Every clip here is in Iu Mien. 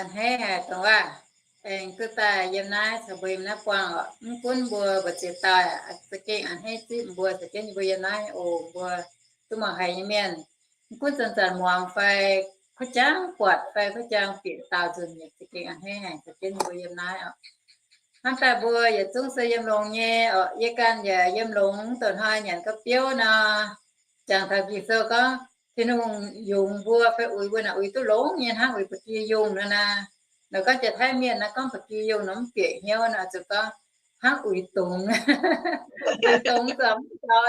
a'hneiv haic dongh waac. Aengx duqv daaih yiem naaiv caux mbuo yiem naaiv buangh oc. Mv gunv mbuo mbu'ziex dauh za'gengh a'hneiv zipv mbuo, za'gengh yie mbuo yiem naaiv oc, mbuo duqv mangc haiz nyei mienh. Mv gunv zanc-zanc muangx fai kuv jangv buatc fai kuv jangv bieqc daauh nzunc, za'gengh a'hneiv haic, za'gengh yie mbuo yiem naaiv oc. Hnangv daaih mbuo yietc zungv se yiem longx nyei oc. Yie ganh yaac yiem longx, dongh hnoi nyanc ga'biouv nor, jangx taux Ging-Sou gorngv Tin-Hungh yungz mbuo fai uix mbuo naaic uix duqv longx nyei hnangv uix ba'gi yungh nor naaic. Nor gorngv jaax-taiv mienh naaiv gorngv ba'gi yungh nor mv bieqc hnyouv nor, zuqc gorngv hnangv uix dungz. Uix dungz zoux mv jauv,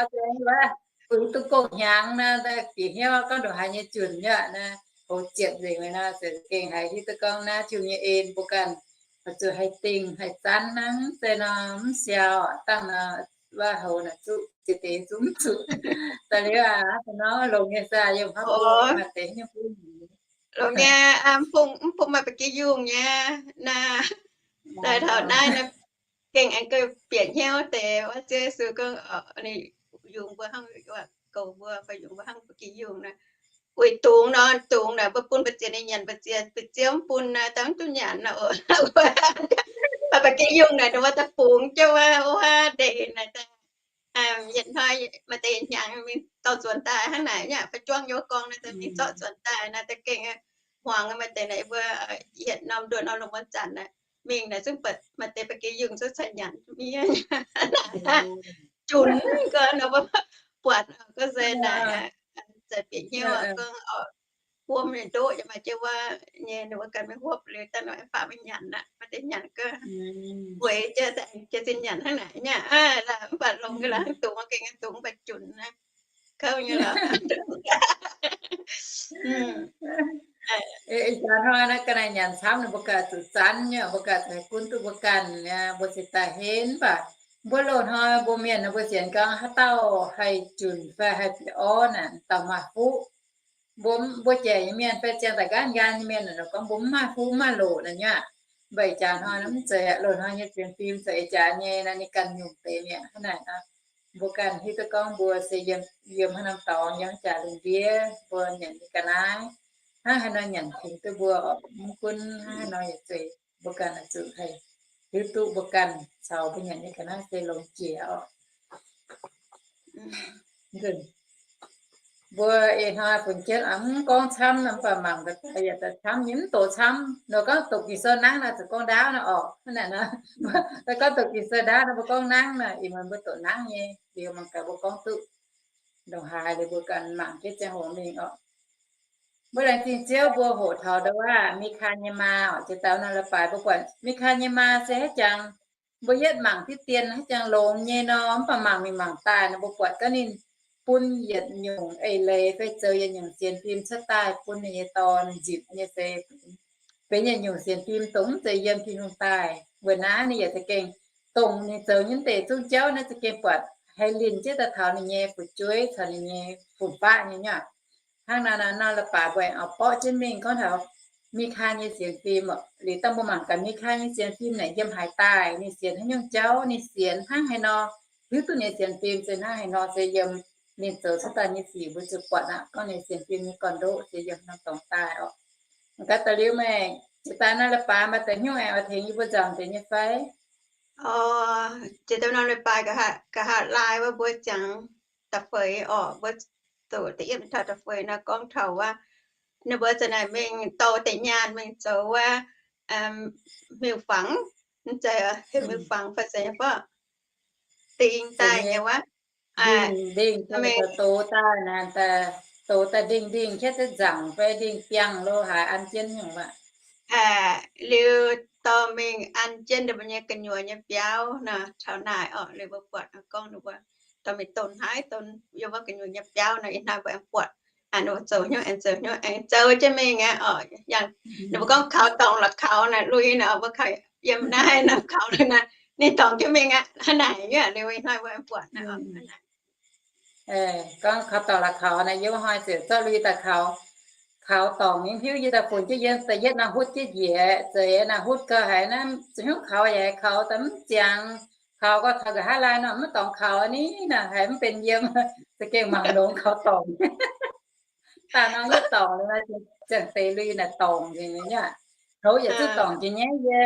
uix duqv gong hnyangx naaiv, bieqc hnyouv gorngv ndongc haaix nyei junc nyei naaiv, hoz ziepc nzengc nor, za'gengh haiz hiuv duqv gorngv naaiv Tin-Hungh nyei en mbuo ganh oix zuqc haih dingh haih zanv hnangv, se nor mv siau dangh nor, waac-houx naaic zuqc ziex deix zuqc mv zuqc. Daaih liuz aac, nor longx nyei saah, yiem hnangv maaih deix nyei bun. Longx nyei, mv bung maaih ba'gi yungh nyei naaiv. Daaih taux naaiv, gengh aengx bieqc hnyouv deix wuov, Ziouv Yesu gorngv ninh yungz mbuo hnangv, goux mbuo fai yungz mbuo hnangv ba'gi yungh naaiv. Uix dungz nor, dungz naaic mbuo bun mbu'ziex ninh nyanc, mbu'ziex, mbu'ziex mv bun naaiv, daaih mv duqv nyanc nor oc. Maaih ba'gi yungh naaic, ninh mbuo daaih bungx jienv wuov, wuov ndeic naaic, yietc hnoi maaih deix hnyangx mingh dorh nzuonx daaih hnangv naaic nyei, fai juangv nyei wuov gorngv naaiv, mingh zorqv nzuonx daaih naaiv, daaih gengh hmuangx maaih deix naaic mbuo yietc norm nduoh norm lungh muonz zanc naaic, mingh naaic zungv maaih deix ba'gi yungh zungv cai nyanc mienh. Junc gau nor mbuo buatc gau se naaic, za'gengh bieqc hnyouv gorngv wuom nyei ndoqv yaac maaih jienv wuov nyei, ninh mbuo ganh maiv huopv liuz daaih nor aengx faaux mingh nyanc aqv. Maaih deix nyanc gau, weic jienv, jienv zinh nyanc hnangv naaic nyei. Mv baac longx ga'naaiv hnangv dungz, gengh dungz mv baac junc naaiv, kouv nyei lorqc. Ih jaax hnoi naaiv ga'naaiv nyanc camv, ninh mbuo ganh zuqc zanv nyei, mbuo ganh zuqc haih gunv duqv mbuo ganh nyei, mbuo cingx daaih henv. Mv baac mbuo loz-hnoi mbuo mienh mbuo sienx gorngv haaix dauh haih junc fai haih bieqc orv naaic, dauh maaih fuqv. Mbuo, mbuo jaic nyei mienh fai ziangh daaih nqaatv nqaatv nyei mienh naaic gorngv mbuo mv maaih fuqv mv maaih loc naaic nyei aqv. Mv baac ih jaax hnoi mv zeiz aqv. Loz-hnoi nyei sienx fim zoux ih jaax nyei naaiv, ninh ganh nyungc deix mi'aqv. Hnangv naaic nor, mbuo ganh hiuv duqv gorngv mbuo se yiem, yiem haaix norm dorngx, yiem haaix jaax lungh ndiev, mbuo nyanc nyei ga'naaiv hnangv haaix nor nyanc tengx duqv mbuo oc. Mv gunv hnangv haaix nor yaac zeiz, mbuo ganh oix zuqc haih hiuv duqv mbuo ganh caux mbuo nyanc nyei ga'naaiv se longx jiex oc. Mbuo ih hnoi funx jienv mv gorngv camv nor, mv baac mangc ga'daaih yaac daaih camv nyei, mv doqc camv nor. Gorngv doqc Ging-Sou nangv nor zuqc gorngv ndaauv nor oc. Hnangv naaic nor, gorngv doqc Ging-Sou ndaauv nor mbuo gorngv nangv nor, ih muonz mbuo doqc nangv nyei liuz mangc gaax mbuo gorngv duqv ndongc haaix liuz mbuo ganh mangc jienv ziangh hoc mingh oc. Mbuo laengz zingh Ziouv mbuo hoqc taux ndau wuov Mikaa nyei maa oc. Jiex daaih nor la'baaix mbuo buatc Mikaa nyei maa se haaix jangx, mbuo yietv mangc diqv dien haaix jangx longx nyei nor, mv baac mangc mingh mangc daaih nor mbuo buatc gorngv ninh bun yietc nyungc eix leiz fai zoux yietc nyungc sienx fim cuotv daaih bun ninh nyei dorn nzipc nyei se benx yietc nyungc sienx fim dongh mv zeiz yiem Tin-Hungh daaih. Weic naaiv ninh yaac za'gengh dongh ninh zoux nyei deix zungv jauv naaiv za'gengh buatc haih linh jienv daaih taux ninh nyei fu'jueiv caux ninh nyei fun-faqv nyei nyei. Hnangv naaiv nor la'baaix mbuo aengx oix borqv jienv mingh gorngv taux Mikaa nyei sienx fim oc. Liuz dangh mbuo mangc gaax Mikaa nyei sienx fim naaic yiem haaix daaih, ninh sienx haaix nyungc jauv, ninh sienx hnangv haaix nor, hiuv duqv ninh nyei sienx fim se hnangv haaix nor, se yiem ninh zoux cuotv daaih nyei sic mbuo zuqc buatc aqv. Gorngv ninh sienx fim nyei gorn-ndoqv se yiem norm dorngx daaih oc. Mangc gaax da'liuz meih jiex daaih nor la'baaix maaih deix hnyouv aengx oix tengx yie mbuo nzangc deix nyei fai? Orv, jiex daaih nor la'baaix nqa'haav laai wuov mbuo ziangx da'feix orqc, mbuo doqc da'yietv taux da'feix nor gorngv taux wuov ninh mbuo za'naaic mingh dorh deix nyaanh mingh zoux wuov hmiuc-fangx, mv zeiz heuc hmiuc-fangx fai zeiz nyei fai? Dingh daaih nyei wuov. Dingh, dingh daaih, dox daaih naaic, dox daaih ndingh-ndingh, hietv duqv nzaangc fai ndingh-biangh lo haaix an jienv nyungc aqv. Liuz dorh mingh an jienv ninh mbuo nyei gu'nyuoz nyei biauv nor, taux naaic orqc, liuz mbuo buatc gorngv ninh mbuo dorh mingh don haaix don yiem wuov gu'nyuoz nyei biauv nor, ih hnoi mbuo aengx buatc ninh mbuo zoux hnyouv aengx zoux hnyouv aengx zoux jienv mingh aqv orqc. Yangh ninh mbuo gorngv kaux dorngc la'kaux naaic lui naaic, mbuo kaux yiem naaiv nor kaux naaic, ninh dorngc jienv mingh aqv. Hnangv naaic nyei liuz ih hnoi mbuo aengx buatc naaic. Gorngv kaux dorngc la'kaux naaic, yiem hnoi ziouc zorqv lui daaih kaux. Kaux dorngc nyei hiuv yie daaih funx jienv yiem da'yietv naaiv hutv jienv njiec, zeiz naaiv hutv gau haic naaiv, zuqc hnyouv kaux yaac kaux daaih mv ziangx. Kaux gau taux nqa'haav laai nor mv dorngc kaux ni naaic, haiz mv benx yiem, za'gengh mangc longx kaux dorngc. Daaih nor yietv dorngc liuz, ziangh deix lui naaic dorngc nzengc nyei aqv. Tov yietc zungv dorngc jiex nyaiv yie.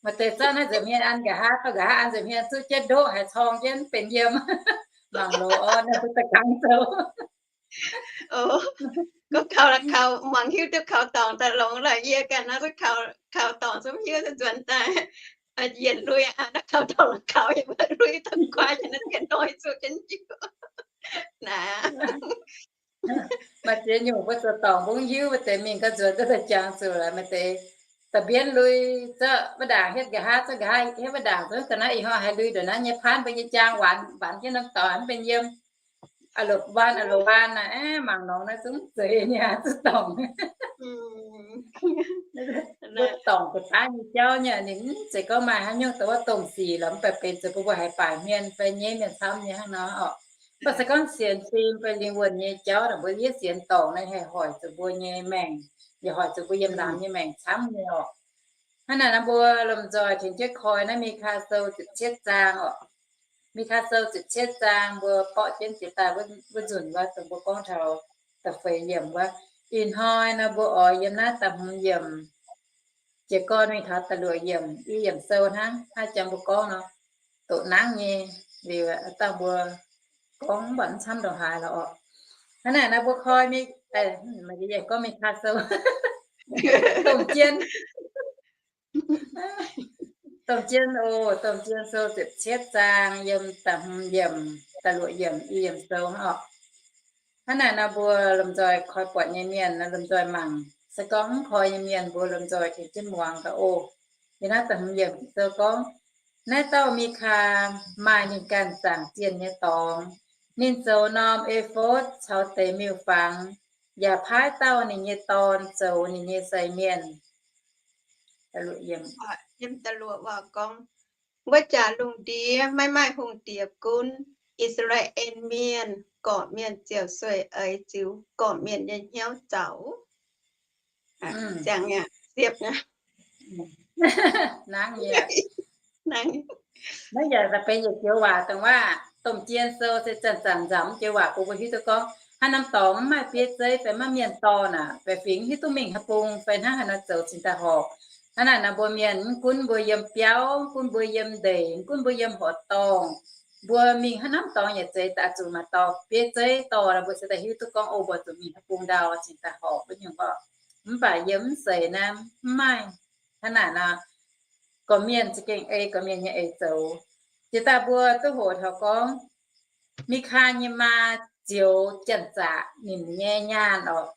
Maaih deix zorqv naaiv nza'hmien an nqa'haav, dorh nqa'haav an nza'hmien zuqv jienv ndoqv haiz corng jienv mv benx yiem. Mangc loz orn naaiv mbuo daaih gangv zoux. Gorngv kaux la'kaux, muangx hiuv duqv kaux dorngc daaih longx lorqc. Yie ganh nor, kaux dorngc zungv hiuv nzuonx daaih, yienc lui aqv, kaux dorngc la'kaux yaac maiv lui, dongh guaax yaac naaiv dien hnoi zuqc jienv hiuv naaic. Maaih ziex nyungc mbuo zoux dorngc mbuo mv hiuv, maaih deix mingh gau nzuonx duqv daaih jangx zuqc laaix, maaih deix da'mbienv lui, zorqv wuov ndaangc hietv nqa'haav, zorqv nqa'haav hietv wuov ndaangc, zungv ga'naaiv ih hnoi haiz lui ndongc naaiv nyei paanv mbuo nyei jaang waanc, waanc jienv norm dorngx mv benx yiem. A'lopc waan, a'lopc waan naaic, aeqv, mangc norm naaiv zungv zeiz nyei, zuqc dorngc. Mbuo dorngc ga'daav nyei jauv nyei, ninh mv zeiz gorngv maaih haaix nyungc dongh wuov domh sic lorqc, mv baac benx zuqc mbuo mbuo haiz baaic hmien fai nyei mienh camv nyei hnangv nor oc. Mv baac se gorngv sienx fim fai lingh wuonh nyei jauv naaic, mbuo yie sienx dorngc naaic haih hoic zuqc mbuo nyei maengc, yaac hoic zuqc mbuo yiem laangz nyei maengc camv nyei oc. Hnangv naaic nor mbuo lomh nzoih tengx jienv koi naaiv Mikaa Sou ziepc cietv zaang oc. Mikaa Sou ziepc cietv zaang mbuo borqv jienv jiex daaih wuov nzunc wuov, dongh mbuo gorngv taux da'feix yiemc wuov. Ih hnoi nor mbuo oix yiem naaiv da'hmz yiemc jiez gorn mingh taux da'luoqc yiemc, i yiemc sou hnangv. Hnangv jangx mbuo gorngv nor, doqc nangv nyei, liuz dangh mbuo gorngv mv baac mv camv ndongc haaix lorqc. Hnangv naaic nor mbuo koi, gorngv Mikaa Sou, domh jien, domh jien oc, domh jien sou ziepc cietv zaang yiem da'hmz yiemc, da'luoqc yiemc, i yiemc sou hnangv oc. Hnangv naaic nor mbuo lomh nzoih koi buatc nyei mienh nor lomh nzoih mangc. Se gorngv mv koi nyei mienh mbuo lomh nzoih tengx jienv muangx gaax oc. Yiem naaiv da'hmz yiemc sou gorngv, naaiv dauh Mikaa maaih ninh ganh zaangc zienh nyei dorngx. Ninh zoux norm efotv caux deix miuc-fangx, yaac paaiv dauh ninh nyei dorn zoux ninh nyei sai mienh. Wuov jaax lungh ndiev maiv maaih hungh diex gunv, I^saa^laa^en Mienh gorqv-mienh ziouc sueih eix ziux gorqv-mienh nyei hnyouv zaux. Ziepc, naaiv yaac benx yietc joux waac dongh waac domh jien sou se zanc-zanc nzamc joux waac bun mbuo hiuv duqv gorngv hnangv norm dorngx mv maaih bieiv zeiv fai maiv mienh dorn aac, baeqc fingx hiuv duqv mingh haaix bung fai hnangv haaix nor zoux cingx daaih horpc. Hnangv naaic nor mbuo mienh mv gunv mbuo yiem biauv, mv gunv mbuo yiem ndeic, mv gunv mbuo yiem horqc dorngh, mbuo mingh hnangv norm dorngx yaac zeiz daaih zuqc maaih dorh bieiv zeiv dorh, mbuo se daaih hiuv duqv gorngv, o, mbuo zuqc mingh haaix bung ndau cingx daaih horpc wuov nyungc orqc. Mv baac yiem mv seix naaiv mv maaih. Hnangv naaic nor, gorqv-mienh za'gengh ei gorqv-mienh nyei eix zoux. Jiex daaih mbuo duqv hoqc taux gorngv, Mikaa nyei maa zioux janx-zaqc ninh nyei nyaanh orqc.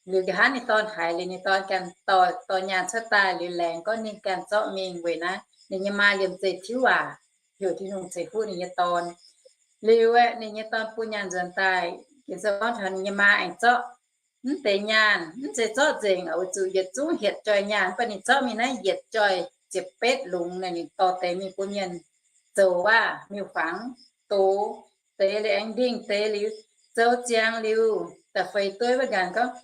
Liuz nqa'haav ninh dorn haiz liuz, ninh dorn ganh dorh, dorh nyaanh cuotv daaih liuz laengz gorngv ninh ganh zorqv mingh weic naaiv ninh nyei maa liemh zeih tiuv waac, heuc Tin-Hungh ceix fuqv ninh nyei dorn. Liuz aeqv, ninh nyei dorn bun nyaanh nzuonx daaih, Ging-Sou gorngv taux ninh nyei maa aengx zorqv mv deix nyaanh, mv zeiz zorqv nzengc, weic zuqc yietc zungv hietc joih nyaanh, mv baac ninh zorqv mingh naaiv yietc joih ziepc betv lungz naaic, ninh dorh deix mingh bun mienh zoux waac, miuc-fangx, dox deix liuz aengx ndingh deix liuz, zoux ziangx liuz da'feix dueiv wuov nqanx gorngv,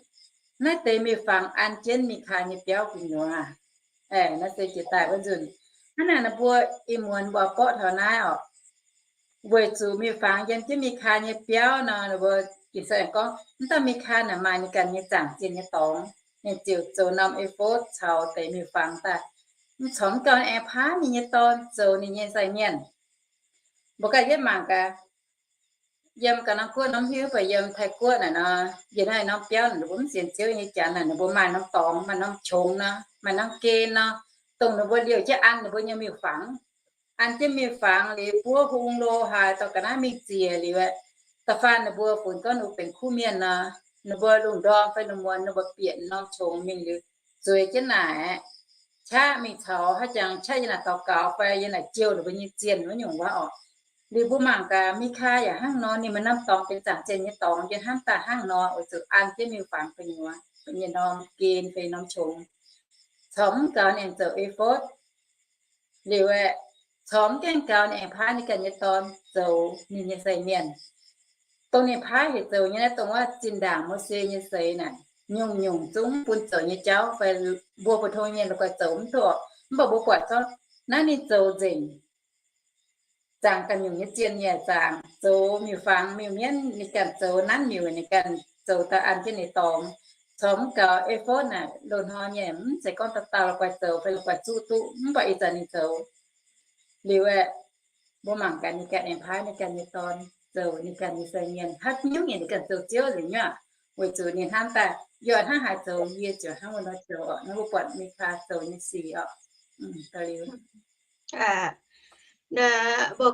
naaiv deix miuc-fangx an jienv Mikaa nyei biauv gu'nyuoz. Naaiv se jiex daaih wuov nzunc. Hnangv naaic nor mbuo ih muonz mbuo borqv taux naaiv orqc, weic zuqc miuc-fangx yiem jienv Mikaa nyei biauv nor, ninh mbuo, Ging-Sou aengx gorngv, mv dauh Mikaa naaic maaih ninh ganh nyei zaangc zienh nyei dorngx, ninh ziouc zoux norm efotv caux deix miuc-fangx daaih. Mv corc mv gau, ninh aengx paaiv ninh nyei dorn zoux ninh nyei sai mienh. Mbuo ganh yietv mangc gaax, yiem ga'naaiv guoqv nor mv hiuv, mv baac yiem Taiv-Guoqv naaic nor, yiem naaiv norm biauv naaic, ninh mbuo mv sienx Ziouv nyei janx naaic, ninh mbuo maaih norm dorngx, maaih norm qongx nor, maaih norm gen nor, dongh ninh mbuo liouh jienv an ninh mbuo nyei miuc-fangx. An jienv miuc-fangx liuz buov hung lo haaix dorh ga'naaiv mingh ziec liuz aeqv, da'faanh ninh mbuo funx gorngv ninh mbuo benx kuv mienh nor, ninh mbuo lungh ndorm fai lungh muonz ninh mbuo bieqc norm qongx mingh liuz, zueiz jienv naaic, qaqv mingh caux haaix jangx qaqv yiem naaic daux gaux fai yiem naaic jouh ninh mbuo nyei zienh wuov nyungc waac orqc. Liuz mbuo mangc gaax, Mikaa yaac hnangv nor, ninh maaih norm dorngx benx zaangc zienh nyei dorngx, yiem hnamv daaih hnangv nor, weic zuqc an jienv miuc-fangx gu'nyuoz, nyei norm gen fai norm qongx, corc mv gaux ninh aengx zoux efotv. Liuz aeqv, corc mv gaengh gaux ninh aengx paaiv ninh ganh nyei dorn zoux ninh nyei sai mienh. Dongh ninh paaiv heuc zoux nyei naaiv dongh wuov zinh ndaangc Mose nyei seix naaic, nyungc-nyungc zungv bun zoux nyei jauv fai mbuo mbu'ndongx mienh la'guaih zoux mv duqv orqc. Mv baac mbuo buatc gorngv naaiv ninh zoux nzengc, zaangc ganh nyungc nyei zienh yaac zaangc, zoux miuc-fangx miuc-mienv ninh ganh zoux, nanv miuc ninh ganh zoux daaih an jienv ninh dorngx. corc mv gaux. Ephod naaic loz-hnoi nyei, mv zeiz gorngv dauh dauh la'guaih zoux fai la'guaih zuqv duqv, mv baac ih zanc ninh zoux liuz aeqv, mbuo mangc gaax ninh ganh aengx paaiv ninh ganh nyei dorn zoux ninh ganh nyei sai mienh, haaix nyungc yaac ninh ganh zoux Ziouv nzengc nyuoqc, weic zuqc ninh hnamv daaih yie hnangv haaix zoux yie ziouc hnangv wuov nor zoux oc. Naaiv mbuo buatc Mikaa zoux nyei sic oc. Liuz, mbuo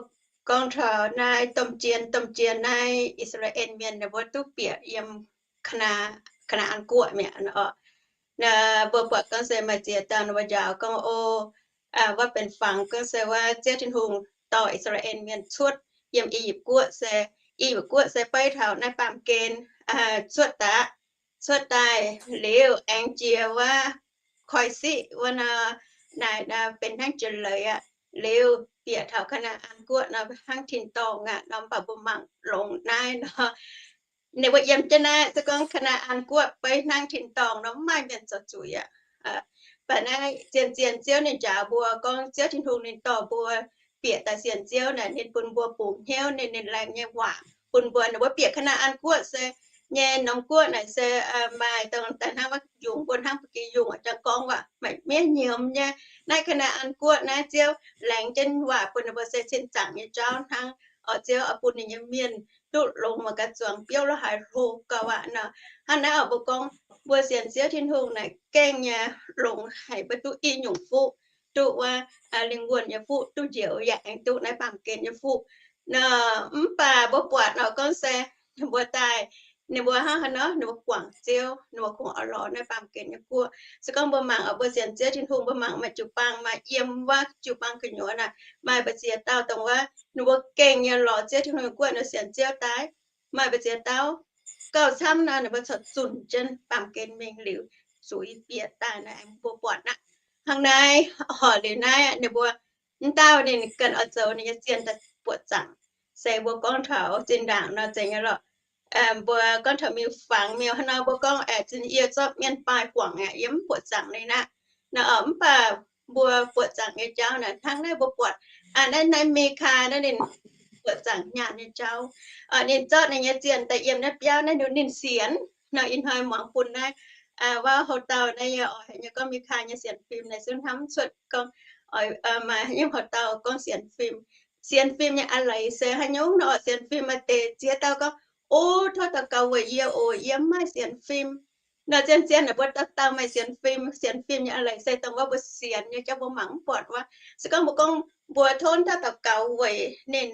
gorngv taux naaiv domh jien, domh jien naaiv I^saa^laa^en Mienh ninh mbuo duqv bieqc yiem Kaa^naa^an Guoqv mi'aqv oc. Mbuo buatc gorngv se maaih ziex dauh ninh mbuo njaaux gorngv, o, wuov benx fangx gorngv se wuov Ziouv Tin-Hungh dorh I^saa^laa^en Mienh cuotv yiem I^yipv Guoqv se, I^yipv Guoqv se beiv taux naaiv baamh gen cuotv daaih, cuotv daaih liuz aengx jiex wuov koi siqv wuov nor, naaic benx hnangv jiex leiz aqv. Liuz bieqc taux Kaa^naa^an Guoqv nor hnangv tin-dorngh aqv nor, mv baac mbuo mangc longx naaiv nor, ninh mbuo yiem jienv naaiv se gorngv Kaa^naa^an Guoqv beiv hnangv tin-dorngh nor, mv maaih mienh zoux zuiz aqv. Mv baac naaiv zien-zien Ziouv ninh njaaux mbuo gorngv Ziouv Tin-Hungh ninh dorh mbuo bieqc daaih sienx Ziouv naaic, ninh bun mbuo bungx hnyouv ninh, ninh laengz nyei waac bun mbuo. Ninh mbuo bieqc Kaa^naa^an Guoqv se, nyei norm guoqv naaic se maaih dongh daaih hnangv wuov yungz, mbuo hnangv ba'gi yungz jangx gorngv waac, maaih miev nyiemz nyei. Naaiv Kaa^naa^an Guoqv naaiv Ziouv laengz jienv waac bun ninh mbuo se cin-zaangc nyei jauv hnangv. Oc, Ziouv oix bun ninh nyei mienh duqv longx mangc gaax zuangx biouv lorz haaix hlo gauh aqv nor. Hnangv naaiv oc, mbuo gorngv mbuo sienx Ziouv Tin-Hungh naaic gengh nyei longx haic, mbuo duqv i nyungc fuqv, duqv wuov lingh wuonh nyei fuqv, duqv njoux yaac aengx duqv naaiv baamh gen nyei fuqv. Mv baac mbuo buatc oc, gorngv se mbuo daaih, ninh mbuo hnangv haaix nor, ninh mbuo guangc Ziouv, ninh mbuo kungx oix lorz naaiv baamh gen nyei guoqv. Se gorngv mbuo mangc oc, mbuo sienx Ziouv Tin-Hungh, mbuo mangc maaih jiu-baang maaih yiem wuov jiu-baang gu'nyuoz naaic, maaih mbu'ziex dauh dongh wuov ninh mbuo gengh nyei lorz Ziouv Tin-Hungh nyei guoqv nor sienx Ziouv daaih. Maaih mbu'ziex dauh gauh camv nor, ninh mbuo corc zunc jienv baamh gen mingh liuz, zuiz bieqc daaih naaic, mbuo buatc aqv. Hnangv naaiv, horpc liuz naaiv ninh mbuo, mv dauh ninh ganh oix zoux ninh nyei zienh daaih buoqc zaangc. Se mbuo gorngv taux zinh ndaangc nor zeiz nyei lorqc. Mbuo gorngv taux miuc-fangx miuc haaix nor, mbuo gorngv aeqv, zinh yie zorqv mienh baaih guangc aqv, yie mv buoqc zaangc ninh aqv. Nor mv baac mbuo buoqc zaangc nyei jauv naaic, hnangv naaiv mbuo buatc naaiv, naaiv Mikaa naaiv ninh buoqc zaangc nyaanh nyei jauv. Ninh zorqv ninh nyei zienh daaih yiem naaiv biauv naaiv, ninh sienx. Nor ih hnoi muangx bun naaiv wuov houx-dauh naaiv yie oix haiz nyei gorngv Mikaa nyei sienx fim naaic, zungv hnamv cuotv gorngv oix maaih nyungc houx-dauh gorngv sienx fim. Sienx fim nyei a'leiz se haaix nyungc nor, sienx fim maaih deix ziex dauh gorngv, o, tov daux gaux weic yie oc, yie mv maaih sienx fim. Nor zien-zien naaic mbuo dauh dauh maaih sienx fim. Sienx fim nyei a'leiz se dongh wuov mbuo sienx nyei jauv mbuo mangc mv buatc wuov. Se gorngv mbuo gorngv mbuo tov dauh daux gaux weic ninh,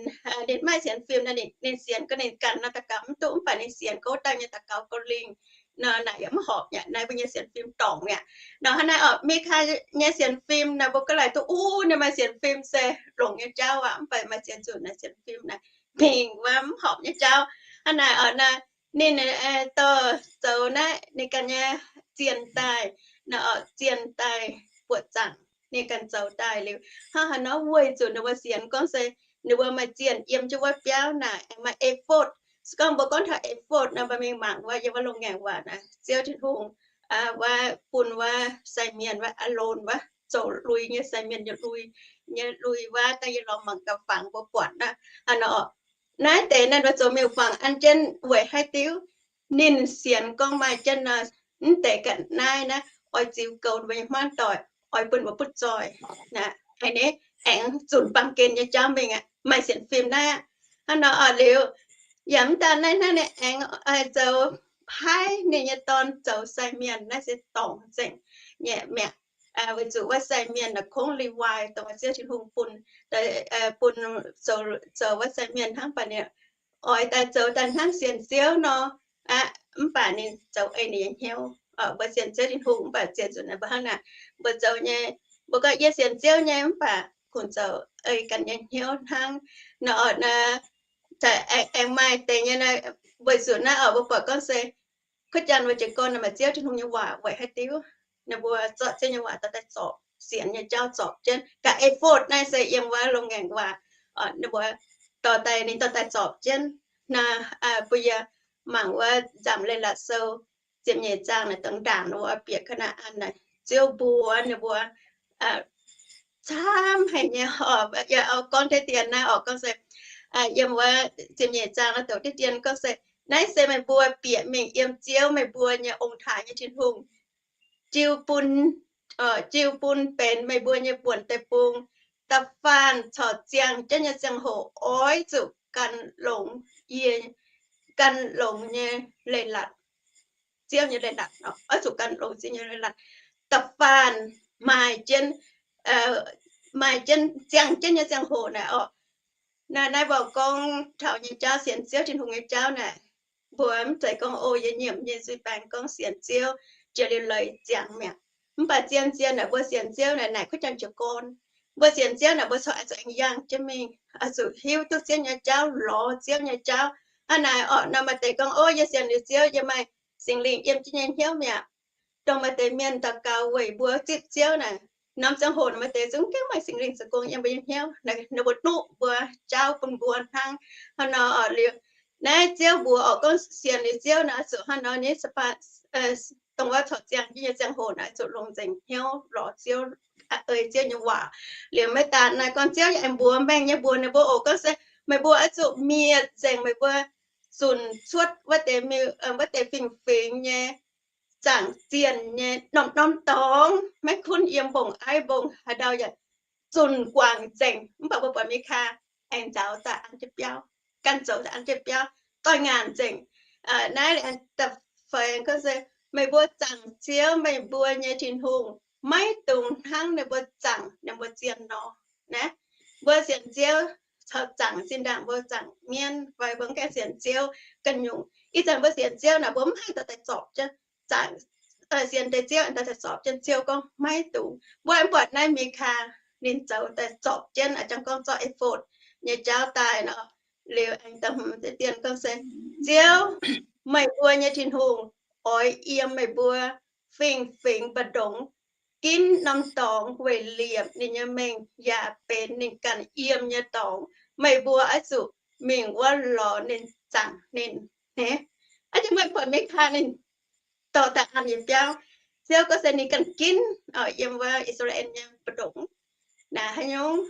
ninh mv maaih sienx fim nor, ninh sienx gau ninh ganh nor daux gaux mv duqv, mv baac ninh sienx gau wuov dauh nyei daux gaux gau lingh nor, naaic yaac mv horpc mi'aqv. Naaiv mbuo nyei sienx fim dorngc mi'aqv. Nor hnangv naaiv oc, Mikaa nyei sienx fim naaic mbuo ga'laaic duqv, o, ninh maaih sienx fim se longc nyei jauv aqv, mv baac maaih ziex nzunc naaic sienx fim naaic mingh wuov mv horpc nyei jauv. Hnangv naaic oc, naaiv ninh dorh zoux naaiv ninh ganh nyei zienh daaih, naaiv oc, zienh daaih buoqc zaangc ninh ganh zoux daaih liuz, hnangv haaix nor weic zuqc ninh mbuo sienx gorngv se ninh mbuo maaih zienh yiem jienv wuov biauv naaic aengx maaih ephod. Se gorngv mbuo gorngv taux ephod nor, mbuo mingh mangc wuov yiem wuov loz-ngaengc waac naaic, Ziouv Tin-Hungh wuov bun wuov sai mienh wuov Aalon wuov zoux lui nyei sai mienh nyei lui, nyei lui wuov daaih yie lorz mangc gaax fangx mbuo buatc naaiv. Hnangv nor oc, naaiv deix naaiv mbuo zoux miuc-fangx an jienv weic haaix diuc? Ninh sienx gorngv maaih jienv nor, mv deix ga'naaiv naaiv oix ziux goux mbuo nyei hmuangv doic, oix bun mbuo butv zoih. Naaiv aengx zunc baamh gen nyei jauv mingh aqv, maaih sienx fim naaiv aqv. Hnangv nor oc liuz, yaac mv daan naaiv hnangv, ninh aengx zoux paaiv ninh nyei dorn zoux sai mienh, naaiv se dorngc nzengc nyei mi'aqv. Weic zuqc wuov sai mienh naaic kungx Lewi, dongh Ziouv Tin-Hungh bun, bun zoux wuov sai mienh hnangv, baac ninh oix daaih zoux daaih hnangv sienx Ziouv nor aqv, mv baac ninh zoux ei ninh nyei hnyouv. Mbuo sienx Ziouv Tin-Hungh mv baac zien nzunc naaic mbuo hnangv naaic, mbuo zoux nyei, mbuo gorngv yie sienx Ziouv nyei, mv baac kungx zoux ei ganh nyei hnyouv hnangv. Nor oc, aengx maaih deix nyei, weic zuqc naaiv oc, mbuo buatc gorngv se kuv janx wuov jiez gorn maaih Ziouv Tin-Hungh nyei waac weic haaix diuc? Ninh mbuo zorqv Ziouv nyei waac dorh daaih zorpc, sienx nyei jauv zorpc jienv. Ga'ephod naaiv se yiem wuov loz-ngaengc waac, ninh mbuo dorh daaih, ninh dorh daaih zorpc jienv. Naaiv bun yie mangc wuov Nzamc Leiz-Latc Sou ziepc nyeic zaang naaic, dongh ndaangc ninh mbuo bieqc Kaa^naa^an naaic, Ziouv mbuox ninh mbuo camv haic nyei oc. Yie gorngv diqv dien naaiv oc, gorngv se yiem wuov ziepc nyeic zaang naaiv douc diqv dien gorngv se Naaiv se meih mbuo bieqc mingh yiem Ziouv, meih mbuo nyei ong-taaix nyei Tin-Hungh, jiu bun, jiu bun benx meih mbuo nyei buonc deic-bung. Da'faanh corc ziangh jienv nyei ziangh hoc oix zuqc gan longx yie, gan longx nyei leiz-latc, Ziouv nyei leiz-latc, oix zuqc gan longx Ziouv nyei leiz-latc. Da'faanh maaih jienv, maaih jienv ziangh jienv nyei ziangh hoc naaic orqc. Naaiv, naaiv mbuo gorngv taux nyei jauv, sienx Ziouv Tin-Hungh nyei jauv naaic, mbuo mv zeiz gorngv, o, yie nyiemc nyei zuiz-baengx gorngv sienx Ziouv jiex liuz leiz ziangx mi'aqv. Mv baac zien-zien naaic mbuo sienx Ziouv naaic, naaic kuv jangx jiez gorn. Mbuo sienx Ziouv naaic mbuo corc oix zuqc aengx yangh jienv mingh, oix zuqc hiuv duqv Ziouv nyei jauv, lorz Ziouv nyei jauv. Hnangv naaic orqc, nor maaih deix gorngv, o, yie sienx liuz Ziouv, yie maaih Singx Lingh yiem jienv nyei hnyouv mi'aqv. Dongh maaih deix mienh daux gaux weic mbuo zipv Ziouv naaic, norm ziangh hoc maaih deix zungv gengh maaih Singx Lingh zoux gong yiem mbuo nyei hnyouv, ninh mbuo duqv mbuo jauv bun mbuo hnangv. Hnangv nor orqc, liuz naaiv Ziouv mbuox orqc, gorngv sienx liuz Ziouv naaic oix zuqc hnangv nor nyei, dongh wuov corc ziangh jienv nyei ziangh hoc naaic oix zuqc longc nzengc hnyouv lorz Ziouv, ei Ziouv nyei waac. Liuz maiv daan naaiv gorngv Ziouv aengx mbuox mengh nyei mbuox ninh mbuo oc, gorngv se meih mbuo oix zuqc mietc nzengc meih mbuo zunc cuotv wuov deix, wuov deix fingx-fingx nyei, zaangc zienh nyei, norm-norm dorngx, maiv gunv yiem mbong aiv mbong haaix ndau yaac zunc guangc nzengc. Mv baac mbuo buatc Mikaa aengx nzauz daaih an jienv biauv, gan zoux daaih an jienv biauv, doix ngaanc nzengc. Naaiv da'feix gorngv se meih mbuo zaangc Ziouv, meih mbuo nyei Tin-Hungh, maiv dungx hnangv ninh mbuo zaangc ninh mbuo zienh nor. Naaiv mbuo sienx Ziouv caux zaangc zinh ndaangc mbuo zaangc mienv fai mbuo mv gaengh sienx Ziouv ganh nyungc. Ih zanc mbuo sienx Ziouv naaic mbuo mv haih daaih zorpc jienv, zaangc, sienx deix Ziouv daaih zorpc jienv, Ziouv gorngv maiv dungx. Mbuo aengx buatc naaiv Mikaa ninh zoux daaih zorpc jienv, a'jangv gorngv zorqv e^fotv nyei jauv daaih nor. Liuz aengx da'hmz deix dien gorngv se, Ziouv, meih mbuo nyei Tin-Hungh, oix yiem meih mbuo fingx-fingx mbu'ndongx ginv norm dorngx weic liepc ninh nyei mengh yaac benx ninh ganh yiem nyei dorngx. Meih mbuo oix zuqc mingh wuov lorz ninh, zaangc ninh. Hnangv naaic meih buatc Mikaa ninh dorh daaih an nyei biauv, Ziouv gorngv se ninh ganh ginv yiem wuov I^saa^laa^en nyei mbu'ndongx. Naaiv haaix nyungc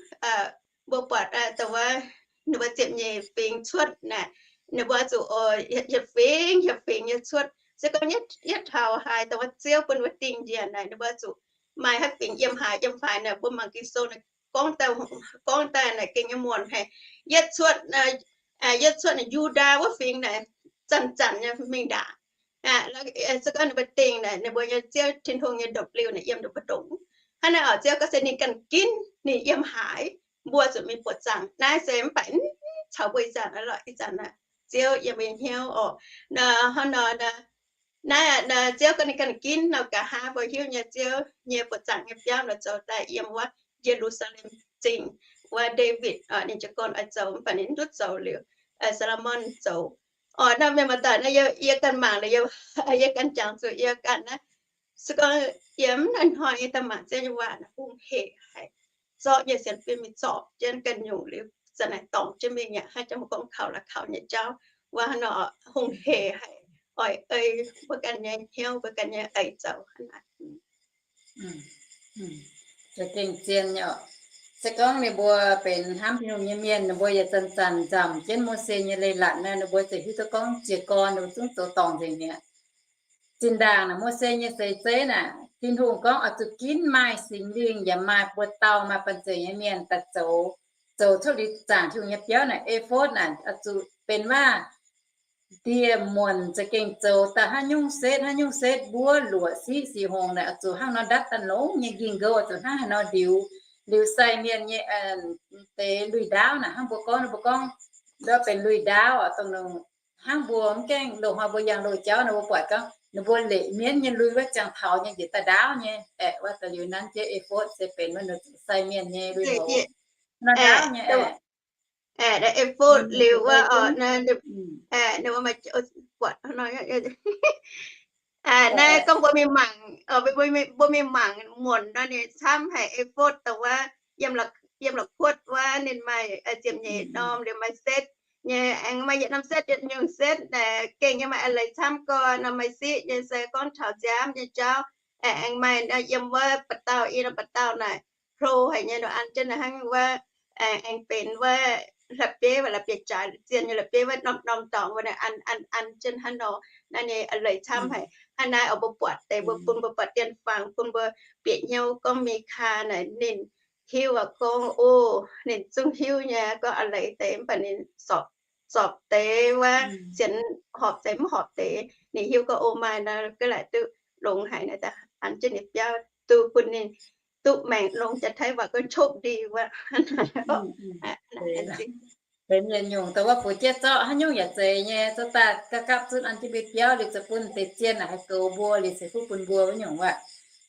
mbuo buatc dongh wuov ninh mbuo ziepc nyeic fingx cuotv naaic, ninh mbuo zuqc hieh fingx hieh fingx nyei cuotv. Se gorngv yietv taux haaix dongh wuov Ziouv bun wuov dingh njiec naaic, ninh mbuo zuqc maaih haaix fingx yiem haaix yiem haaix naaic, mbuo mangc Ging-Sou naaic gorngv daaih, gorngv daaih naaic gengh nyei muonc haic. Yietv cuotv, yietv cuotv naaic Yu^ndaa wuov fingx naaic zanc-zanc nyei mingh ndaangc. Se gorngv ninh mbuo dingh naaic, ninh mbuo nyei Ziouv Tin-Hungh nyei ndopv-liuh naaic yiem ndopv-ndongc. Hnangv naaiv oc, Ziouv gorngv se ninh ganh ginv ninh yiem haaix, mbuo zuqc mingh buoqc zaangc. Naaiv se mv baac caux mbuo ih zanc aqv lorqc, ih zanc naaic Ziouv yiem mbuo nyei hnyouv oc. Hnangv nor, naaiv Ziouv gorngv ninh ganh ginv nor, nqa'haav mbuo hiuv nyei Ziouv nyei buoqc zaangc nyei biauv nor zoux daaih yiem wuov Ye^lu^saa^lem Zingh, wuov Ndaawitv ninh jiez gorn oix zoux, mv baac ninh mv duqv zoux liuz, Saa^lo^morn zoux. Oc, naaiv mienh muoz-doic, naaiv yie ganh mangc liuz, yie ganh jangx zuqc yie ganh naaiv, se gorngv yie mv hnoi-hnoi yie daaih mangc Ziouv nyei waac naaic hungh hec haic. Zorqv yie sienx fim mingh zorpc jienv ganh nyungc liuz, za'naaic dorngc jienv mingh yaac haih jangx mbuo gorngv kaux la'kaux nyei jauv. Wuov hnangv nor hungh hec haic, oix ei mbuo ganh nyei hnyouv, mbuo ganh nyei eix zoux hnangv naaic. Za'gengh zien nyei oc. Se gorngv ninh mbuo benx hnamv Tin-Hungh nyei mienh, ninh mbuo yaac zanc-zanc nzamc jienv Mose nyei leiz-latc nor, ninh mbuo ziouc hiuv duqv gorngv jiez gorn ninh mbuo zungv zoux dorngc nzengc mi'aqv. Zinh ndaangc naaic Mose nyei seix zeiv naaic, Tin-Hungh gorngv oix zuqc ginv maaih Singx Lingh yaac maaih buoz-dauh maaih banh zeic nyei mienh daaih zoux, zoux cuotv liuz zaangc Tin-Hungh nyei biauv naaic, e^fotv naaic oix zuqc benx waac ndie-muonc za'gengh zoux daaih hnangv nyungc setv, hnangv nyungc setv mbuov luoqc siqv sic hongx naaic, oix zuqc hnangv nor ndatv daaih longx nyei, nqingh nqouv oix zuqc hnangv haaix nor ndiux, liuz sai mienh nyei deix lui-ndaauv naaic, hnangv mbuo gorngv, mbuo gorngv ndau benx lui-ndaauv oc, dongh hnangv mbuo mv gaengh loz-hnoi mbuo yangh loz-jauv nor, mbuo buatc gorngv ninh mbuo leqc mienv nyei lui wuov ziangh taux nyei njiec daaih ndaauv nyei aeqv, wuov daaih liuz nanv jienv e^fotv se benx wuov ninh zuqc sai mienh nyei lui-houx, ndaauv nyei aeqv. E^fotv liuz wuov, ninh mbuo maaih buatc naaiv gorngv mbuo mingh mangc, mbuo mingh mangc muonc nor ninh camv haic e^fotv dongh wuov yiem la'kuotv wuov ninh maaih ziepc nyeic norm liuz maaih setv nyei, aengx maaih yietc norm setv, yietc nyungc setv naaic gengh nyei maaih a'leiz camv gorn nor, maaih siqv nyei se gorngv taux nziaamv nyei jauv, aengx maaih yiem wuov ba'dauh, i norm ba'dauh naaic hlo haic nyei nor an jienv naaic hnangv wuov, aengx benx wuov la'bieiv, la'bieiv jaaix zien nyei la'bieiv wuov norm-norm dorngx wuov naaiv an an an jienv hnangv nor. Naaiv nyei leiz camv haic. Hnangv naaiv oix mbuo buatc deix mbuo bun mbuo buatc dien fangx, bun mbuo bieqc hnyouv gorngv Mikaa naaic ninh hiuv aqv, gorngv o, ninh zungv hiuv nyei, gorngv a'leiz deix mv baac ninh zorpc deix wuov, sienx horpc deix mv horpc deix, ninh hiuv gorngv o maaih nor ga'laaic duqv longx haic nor, an jienv ninh biauv duqv bun ninh duqv maengc longx, jaa-taiv waac gorngv โชคดี wuov. Deix mienh nyungc dongh wuov fu'jueiv zorqv haaix nyungc yaac zeiz nyei, zorqv daaih gapv gapv zunv an jienv mbuo biauv liuz zoux bun deix zien naaic haih goux mbuo liuz ceix fuqv bun mbuo wuov nyungc wuov.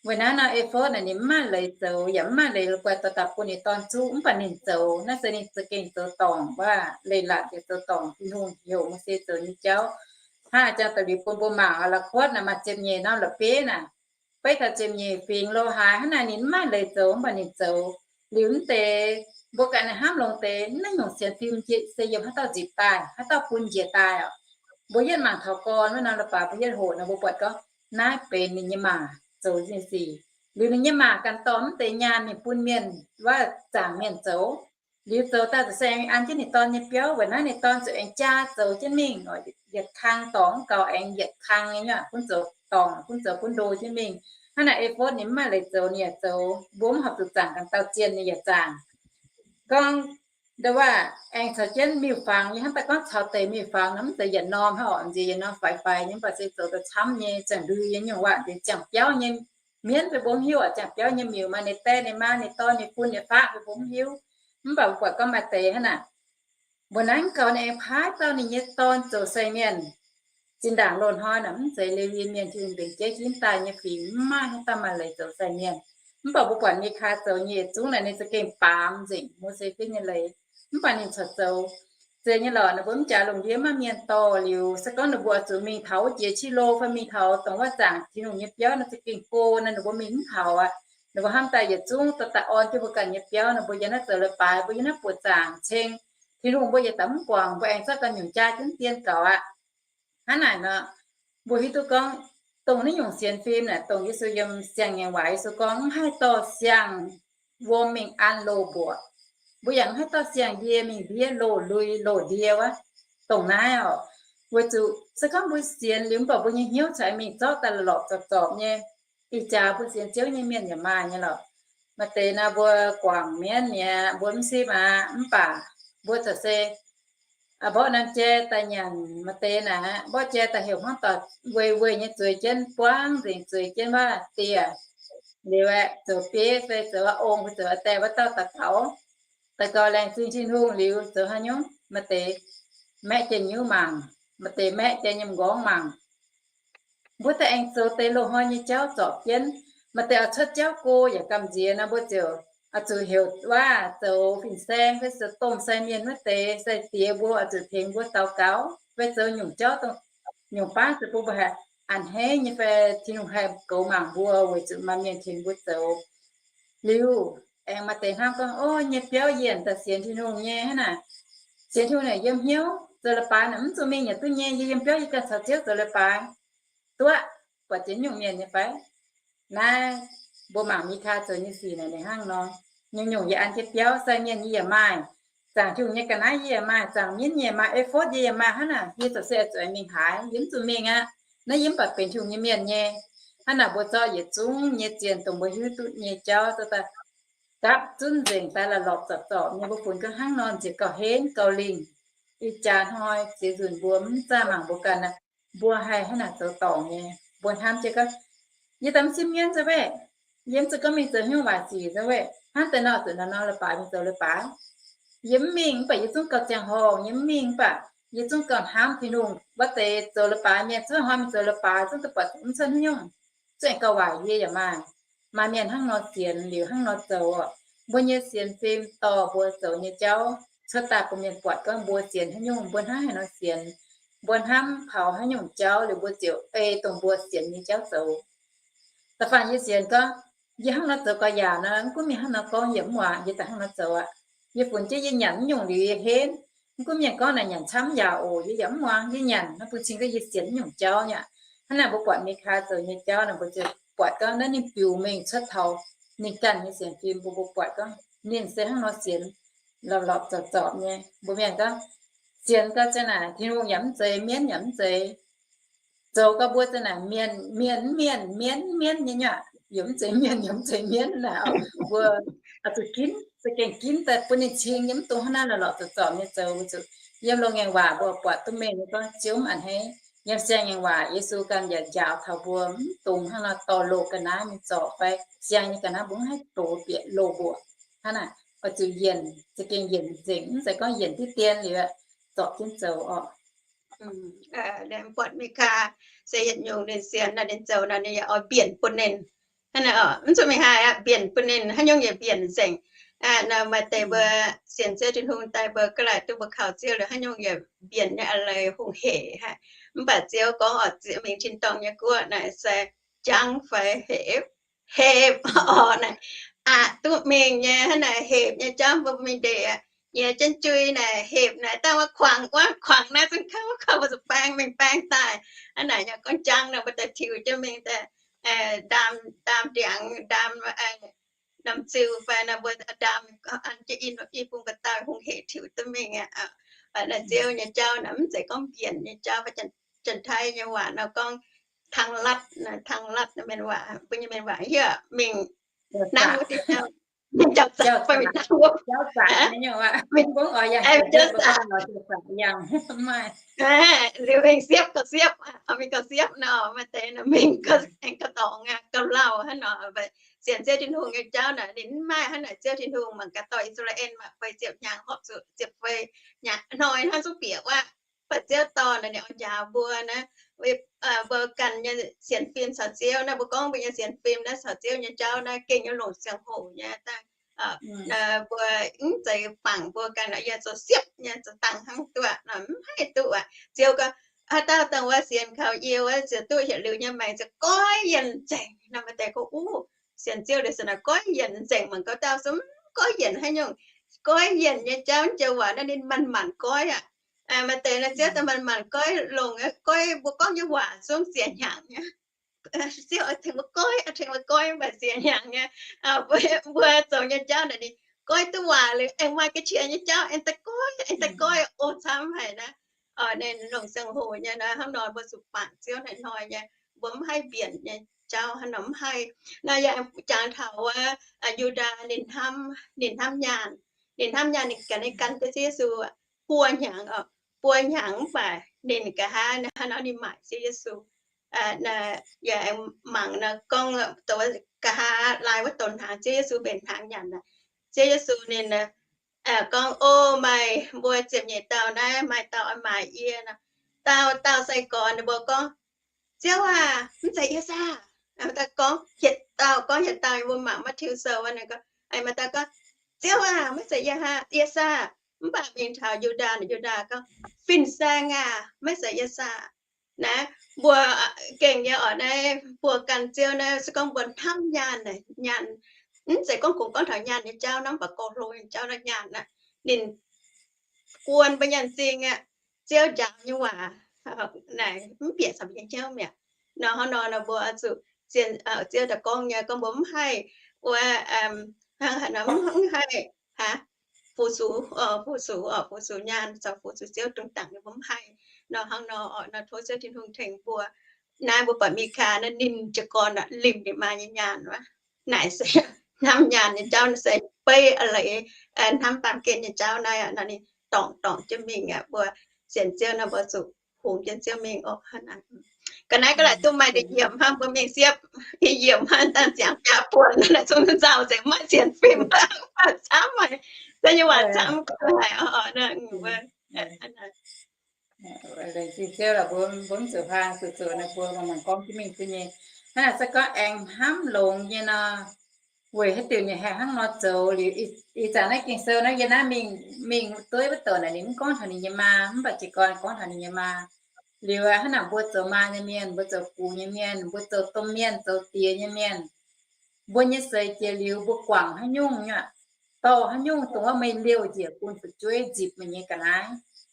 Weic naaiv nor Ephos naaic ninh mv maaih leiz zoux, yaac mv maaih leiz la'guaih dorh daaih bun ninh dorn zuqv, mv baac ninh zoux. Naaiv se ninh za'gengh zoux dorngc wuov, leiz-latc yaac zoux dorngc Tin-Hungh heuc Mose zoux nyei jauv. Hnangv jangx daaih liuz bun mbuo mangc, la'kuotv naaic maaih ziepc nyeic norm la'bieiv naaic, beiv taux ziepc nyeic fingx lo haaix hnangv naaic ninh mv maaih leiz zoux, mv baac ninh zoux. Liuz mv deix mbuo ganh hnamv longx deix, naaiv nyungc sienx fim se yiem haaix dauh nzipc daaih, haaix dauh bun njiec daaih oc. Mbuo yietv mangc taux gorn wuov nor, la'baaix mbuo yietv hoqc nor, mbuo buatc gorngv naaiv benx ninh nyei maa zoux nyei sic. Liuz ninh nyei maa ganh dorh mv deix nyaanh mingh bun mienh wuov zaangc mienh zoux. Liuz zoux daaih zuqc se aengx an jienv ninh dorn nyei biauv, weic naaiv ninh dorn zuqc aengx jaa zoux jienv mingh, yietc kang dorngc mv gaux aengx yietc kang nyei gunv zoux dorngc, gunv zoux gunv ndo jienv mingh. Hnangv naaic Ephos ninh mv maaih leiz zoux, ninh yaac zoux. Mbuo mv horpc zuqc zaangc ganh dauh zienh, ninh yaac zaangc. Gorngv ndo waac aengx caux jienv miuc-fangx nyei, hnangv daaih gorngv caux deix miuc-fangx nor mv zeiz yietc norm hnangv oc, nziex yietc norm faix-faix nyei, mv baac se zoux daaih camv nyei, ziangh ndui nyei nyungc waac nziex ziangh biauv nyei mienv, mbuo hnyouv aac, ziangh biauv nyei miuc maaih ninh daeh ninh maa ninh dorn ninh fun ninh faqv, mbuo mv hiuv. Mv baac mbuo buatc gorngv maaih deix hnangv naaic, mbuo naaiv gaux ninh aengx paaiv dauh ninh nyei dorn zoux sai mienh. Zinh ndaangc loz-hnoi naaic mv zeiz Lewi Mienh, Tin-Hungh mbenc jeiv ginv daaih nyei fingx mv maaih haaix dauh maaih leiz zoux sai mienh. Mv baac mbuo buatc Mikaa zoux nyei yietc zungv naaic ninh za'gengh baamz nzengc Mose fiev nyei leiz. Mv baac ninh corc zoux. Zeiz nyei lorqc, ninh mbuo mv jaax lungh ndiev maaih mienh dorh liuz, se gorngv ninh mbuo oix zuqc mingh taux wuov jiex Qilo fai mingh taux dongh wuov zaangc Tin-Hungh nyei biauv nor za'gengh go nor, ninh mbuo mingh mv taux aqv. Ninh mbuo hnamv daaih yietc zungv dorh daaih orn jienv mbuo ganh nyei biauv, ninh mbuo yiem naaiv zoux leiz-baaix, mbuo yiem naaiv buoqc zaangc ceng, Tin-Hungh mbuo yietc daaih mv guangc, mbuo aengx zorqv ganh nyungc jaa jienv dien gaux aqv. Hnangv naaic nor, mbuo hiuv duqv gorngv, dongh naaiv nyungc sienx fim naaic, dongh Yesu yiem siang-ngaengc waac Yesu gorngv, mv haih dorh siang-wuom mingh an loz-mbuoqc. Mbuo yaac mv haih dorh siang-ndie mingh ndiev loz-lui loz-ndie wuov. Dongh naaiv oc, weic zuqc se gorngv mbuo sienx liuz mv baac mbuo nyei hnyouv corc mingh zorqv daaih lorpc zorpc zorpc nyei. Ih jaax mbuo sienx Ziouv nyei mienh yaac maaih nyei lorqc. Maaih deix naaic mbuo guangc mienv mi'aqv, mbuo mv sipv aqv, mv baac mbuo corc se mborqv norm jai daaih nyanc, maaih deix naaic mborqv jai daaih heuc hmuangv doic weih weih nyei zueiz jienv, buangv nzengc zueiz jienv wuov dieh. Liuz aeqv, zoux bieiv fai zoux ong fai zoux die wuov dauh daux gaux, daux gaux laengz zingh Tin-Hungh liuz zoux haaix nyungc, maaih deix maeqv jai nyungc mangc, maaih deix maeqv jai nyei m'nqorngv mangc. Mbuo daaih aengx zoux deix loz-hnoi nyei jauv zorpc jienv. Maaih deix oix cuotv jauv go yaac gamh nziex nor, mbuo ziouc oix zuqc heuc waac zoux fin-saeng fai zoux domh sai mienh wuov deix sai-diex mbuo oix zuqc tengx mbuo daux gaux fai zoux nyungc jauv, nyungc baav zoux bun mbuo haih a'hneiv nyei fai Tin-Hungh haih goux mangc mbuo weic zuqc maaih mienh tengx mbuo zoux. Liuz aengx maaih deix hnamv gorngv, o, nyei biauv yie daaih sienx Tin-Hungh nyei hnangv naaic, sienx Tin-Hungh naaic yiem hnyouv zoux leiz-baaix naaic mv zuqc mingh yaac duqv nyei, yie yiem biauv yie ganh caux Ziouv zoux leiz-baaix. Duqv buatc jiex nyungc mienh nyei fai? Naaiv mbuo mangc Mikaa zoux nyei sic naaic ninh hnangv nor. Nyungc-nyungc yie an jienv biauv, sai mienh yie yaac maaih, zaangc Tin-Hungh nyei ga'naaiv yie yaac maaih, zaangc mienv yie yaac maaih, e fod yie yaac maaih hnangv naaic, yie ziouc se zuqc aengx mingh haaix, yie mv zuqc mingh aqv. Naaiv yie mv baac benx Tin-Hungh nyei mienh nyei. Hnangv naaic mbuo zorqv yietc zungv nyei zienh dongh mbuo hiuv duqv nyei jauv zorqv daaih gapv zunv nzengc daaih la'lorpc zorpc zorpc nyei, mbuo funx gorngv hnangv nor nziex gauh henv gauh lingh. Ih jaax hnoi ziex nzunc mbuo mv zaah mangc mbuo ganh aqv, mbuo haih hnangv naaic zoux dorngc nyei. Mbuo hnamv jienv gorngv, yie daaih mv sipv mienv nzengc weih, yie mv zuqc gorngv mingh zoux haaix nyungc waaic sic nzengc weih, hnangv deix nor zuqc nor nor leiz-baaix mingh zoux leiz-baaix. Yie mv mingh mv baac yie zungv gauh ziangh horngh, yie mv mingh mv baac yie zungv gauh hnamv Tin-Hungh wuov deix zoux leiz-baaix mienh zungv hnoi mingh zoux leiz-baaix zungv duqv buatc mv cuotv haaix nyungc, zungv aengx gauh waaic yie yaac maaih. Maaih mienh hnangv nor sienx liuz hnangv nor zoux oc. Mbuo nyei sienx fim dorh mbuo zoux nyei jauv cuotv daaih bun mienh buatc gorngv mbuo sienx haaix nyungc, mbuo hnangv haaix nor sienx, mbuo hnamv taux haaix nyungc jauv liuz mbuo ziouc ei dongh mbuo sienx nyei jauv zoux. Da'faanh yie sienx gorngv, yie hnangv nor zoux gauh yaac nor, mv gunv mienh hnangv nor gorngv yie mv muangx, yie daaih hnangv nor zoux aqv. Yie funx jienv yie nyanc mv nyungc liuz yie henv, mv gunv mienh gorngv naaic nyanc camv yaac oc, yie yaac mv muangx. Yie nyanc nor bun cing gorngv yie sienx nyungc jauv nyei. Hnangv naaic mbuo buatc Mikaa zoux nyei jauv naaic, mbuo ziouc buatc gorngv naaiv ninh biux mengh cuotv taux ninh ganh nyei sienx fim bun mbuo buatc gorngv ninh se hnangv nor sienx. lorpc lorpc zorpc zorpc nyei. Mbuo mienh gorngv, sienx gau ziang naaic, Tin-Hungh yaac mv zeiz, mienv yaac mv zeiz. Zoux gau mbuo ziang naaic, mienh mienh mienh mienv mienv nyei nyei, yaac mv zeiz mienh yaac mv zeiz mienv naaic. Mbuo oix zuqc ginv, za'gengh ginv daaih bun ninh cing nyei, mv dungx hnangv naaiv lorpc lorpc zorpc zorpc nyei zoux. Weic zuqc yiem Loz-Ngaengc Waac mbuo buatc duqv mengh nyei gorngv Ziouv mv a'hneiv. Yiem Siang-Ngaengc Waac Yesu ganh yaac njaaux taux mbuo mv dungx hnangv nor dorh loz ga'naaiv mingh zorc fai siang nyei ga'naaiv mbuo mv haih dox bieqc loz mbuoqc. Hnangv naaic oix zuqc yienc, za'gengh yienc nzengc, mv zeiz gorngv yienc diqv dien liuz zorpc jienv zoux orqc. Buatc Mikaa se yietc nyungc ninh sienx naaic, ninh zoux naaic, ninh yaac oix mbienc bun ninh. Hnangv naaic oc, mv zuqc mingh haaix aqv, mbienc bun ninh, haaix nyungc yaac mbienc nzengc. Nor maaih deix mbuo sienx Ziouv Tin-Hungh daaih, mbuo ga'laaic duqv mbuo kaux Ziouv liuz, haaix nyungc yaac mbienc nyei, a'leiz hungh hec haic. Mv baac Ziouv gorngv oc, mingh tin-dorngh nyei guoqv naaic se jangv fai hepv, hepv orqc naaic, aqc duqv mingh nyei. Hnangv naaic hepc nyei jauv mbuo mingh ndeic aqv, nyei jienv jui naaic, hepc naaic, dangh wuov kuangx, wuov kuangx naaiv zungv kouv, kouv mbuo zuqc baeng mingh baeng daaih. Hnangv naaic yaac gorngv jangv nor, mbuo daaih tiux jienv mingh daaih, ndaam, ndaam ndiangx, ndaam, norm ziu fai nor, mbuo ndaam an jienv i bung ga'dauh hungh hec tiux duqv mingh aqv. Naaiv Ziouv nyei jauv naaic mv zeiz gorngv mbienc nyei jauv. Janx-Taiv nyei waac nor gorngv tang latv, tang latv mienh waac, mbuo nyei mienh waac hiuv mingh hnangv wuov diuh jauv, mingh jauv zaqc fai mingh hnangv wuov, mingh jauv zaqc, liuz mingh siepv gauh siepv, mingh gauh siepv nor, maaih deix nor mingh aengx gauh dorngx aqv, gauh lauh hnangv nor. Sienx Ziouv Tin-Hungh nyei jauv naaic ninh mv maaih hnangv naaic. Ziouv Tin-Hungh mangc gaax dorh I^saa^laa^en maaih feix ziepc hnyangx horpc zuqc ziepc feix hnoi hnangv zungv bieqc wuov. Mv baac Ziouv dorh naaic ninh oix njaaux mbuo naaiv, mbuo ganh nyei sienx fim caux Ziouv naaiv, mbuo gorngv mbuo nyei sienx fim naaiv caux Ziouv nyei jauv naaiv gengh nyei longc ziangh hoc nyei daaih. Mbuo mv zeiz bangc mbuo ganh yie zoux siepv nyei zoux dangh hnangv duqv, mv haih duqv aqv. Ziouv gorngv, haaix dauh dongh wuov sienx kaux yie wuov, ziouc duqv yietc liuz nyei maengc, ziouc goiv yienc nzengc. Nor maaih deix gorngv, uv, sienx Ziouv liuz se naaic goiv yienc nzengc. Mangc gaax dauh se mv goiv yienc haaix nyungc. Goiv yienc nyei jauv joux waac naaiv ninh manc-manc goiv aqv. Maaih deix naaiv Ziouv daaih manc-manc goiv longx, goiv mbuo gorngv nyei waac zungv ziex hnyangx nyei. Ziouv oix tengx mbuo goiv, oix tengx mbuo goiv mv baac ziex hnyangx nyei. Mbuo zoux nyei jauv naaic ninh goiv duqv waac liuz aengx maaih ga'qiex nyei jauv aengx daaih goiv, aengx daaih goiv, o, camv haic naaiv. Ninh longc ziangh hoc nyei naaiv, hnangv nor mbuo zuqc bangc Ziouv hnoi-hnoi nyei, mbuo mv haih mbienc nyei jauv hnangv nor mv haih. Naaiv yaac jangx taux wuov Yu^ndaa ninh hnamv, ninh hnamv nyaanh, ninh hnamv nyaanh, ninh ganh, ninh gan jienv Ziouv Yesu buo hnyangx oc, buo hnyangx mv baac ninh nqa'haav hnangv nor ninh maaic Ziouv Yesu. Yaac mangc nor gorngv nqa'haav laai wuov douc hnaangx Ziouv Yesu mbenc hnaangx nyanc aqv. Ziouv Yesu ninh gorngv, o, meih mbuo ziepc nyeic dauh naaiv maaih dauh oix maaic yie nor. Dauh dauh sai-gorx ninh mbuo gorngv, Ziouv aah! Mv zeiz yie saah? Daaih gorngv hietc dauh, gorngv hietc dauh, yie mbuo mangc Matv^taai Sou wuov ninh gorngv, maaih dauh gorngv, Ziouv aah! Maiv zeiz yie, yie saah? Mv baac mingh taux Yu^ndaa, Yu^ndaa gorngv, Fin-Saeng aah! Maiv zeiz yie saah? Naaiv mbuo gengh nyei oc, naaiv mbuo gan Ziouv naaiv se gorngv mbuo hnamv nyaanh, nyaanh, mv zeiz gorngv kungx gorngv taux nyaanh nyei jauv hnangv, mv baac gorx-hlo nyei jauv naaiv nyaanh aqv. Ninh guon mbuo nyaanh zingh aqv. Ziouv njaaux nyei waac naaic mv bieqc camv nyei jauv mi'aqv. Nor hnangv nor nor mbuo zuqc zien Ziouv daaih gorngv nyei gorngv mbuo mv haih wuov, hnangv haaix nor mv haih, fu-sux, fu-sux oc, fu-sux nyaanh caux fu-sux Ziouv dongh dangc nyei mbuo mv haih. Nor hnangv nor oc, nor tov Ziouv Tin-Hungh tengx mbuo. Naaiv mbuo buatc Mikaa naaiv ninh jiez gorn limh ninh maa nyei nyaanh wuov. Naaic se hnamv nyaanh nyei jauv se beiv a'leiz hnamv baamh gen nyei jauv naaiv aqv. Nor ninh dorngc dorngc jienv mingh aqv. Mbuo sienx Ziouv nor mbuo zuqc hungx jienv Ziouv mingh oc. Ga'naaiv ga'laaic duqv maaih deix yiemc hnangv, mbuo mingh siepv yiemc hnangv, dangh ziangx biaa buonc zungv nzauh nzengc, maiv sienx fim, camv haic. Za'nyeic waac camv haic oc. Mbuo mv zuqc huaang zuqc zuqc naaiv, mbuo mangc mangc gorngv jienv mingh duqv nyei. Hnangv naaic se gorngv aengx hnamv longx nyei nor, weic haaix diuc ninh haih hnangv nor zoux liuz. Ih zanc naaiv Ging-Sou naaiv yie naaiv mingh, mingh dueiv wuov douc naaic ninh mv gorngv taux ninh nyei maa, mv baac jiez gorn gorngv taux ninh nyei maa. Liuz hnangv naaic mbuo zoux maa nyei mienh, mbuo zoux gux nyei mienh, mbuo zoux domh mienh, zoux diex nyei mienh, mbuo nyei seix jiex liuz mbuo guangc haaix nyungc nyei, dorh haaix nyungc dongh wuov meih liouh njiec bun fu'jueiv nzipc meih nyei ga'naaiv.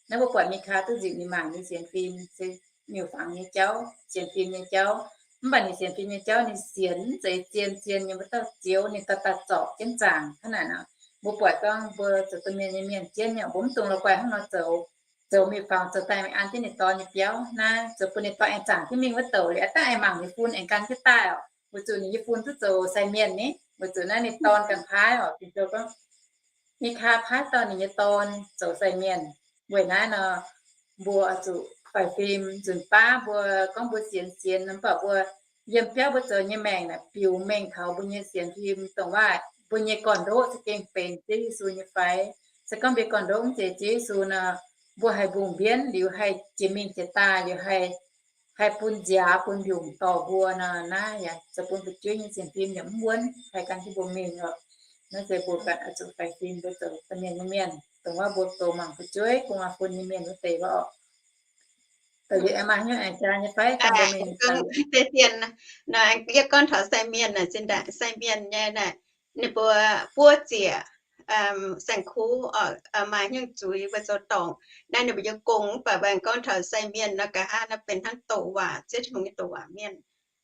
Naaiv mbuo buatc Mikaa duqv nzipc ninh mangc nyei sienx fim, se miuc-fangx nyei jauv, sienx fim nyei jauv. Mv baac ninh sienx fim nyei jauv ninh sienx mv zeiz zien zien nyei, mbuo dauh zioux ninh daaih daaih zorpc jienv zaangc hnangv naaic nor. Mbuo buatc gorngv mbuo zoux domh mienh nyei mienh jienv nyei, mbuo mv dungx la'guaih hnangv nor zoux. Zoux mingh faaux zoux daaih mingh an jienv ninh dorn nyei biauv naaiv, zoux bun ninh dorn aengx zaangc jienv mingh wuov douc liuz, aav dangh aengx mangc ninh fun aengx gan jienv daaih oc. Weic zuqc ninh nyei fun duqv zoux sai mienh ni, weic zuqc naaiv ninh dorn ganh paaiv oc. Ging-Sou gorngv Mikaa paaiv dorh ninh nyei dorn zoux sai mienh. Weic naaiv nor, mbuo oix zuqc faix fim. Nzunc baav mbuo gorngv mbuo sienx, sienx mv baac mbuo yiem biauv mbuo zoux nyei maengc naaic biux mengh taux mbuo nyei sienx fim, dongh waac mbuo nyei gorn-ndoqv za'gengh benx Ziouv Yesu nyei fai? Se gorngv mbuo gorn-ndoqv mv zeiz Ziouv Yesu nor, mbuo haih mbungh mbienv liuz, haih jiex mingh jiex daaih liuz, haih, haih bun nziaaux bun mbiungc dorh mbuo nor, naaiv yaac zoux bun fu'jueiv nyei sienx fim yaac mv wuonv, haih gan jienv mbuo mingh oc. Naaiv se mbuo ganh oix zuqc faix fim, mbuo zoux domh mienh nyei mienh, dongh waac mbuo goux mangc fu'jueiv gu'nguaaz fun nyei mienh wuov deix waac oc. Da'liuz aengx maaih hnyouv aengx jaa nyei fai? Gorngv, yie gorngv taux sai mienh naaic, zinh ndaangc sai mienh nyei naaic, ninh mbuo buov ziec, saeng-kuv, maaih hnyouv zuiz mbuo zoux dorngc. Naaiv ninh mbuo nyei gong mv baac mbuo aengx gorngv taux sai mienh nor, nqa'haav naaiv benx hnangv douc waac, Ziouv Tin-Hungh nyei douc waac mienh.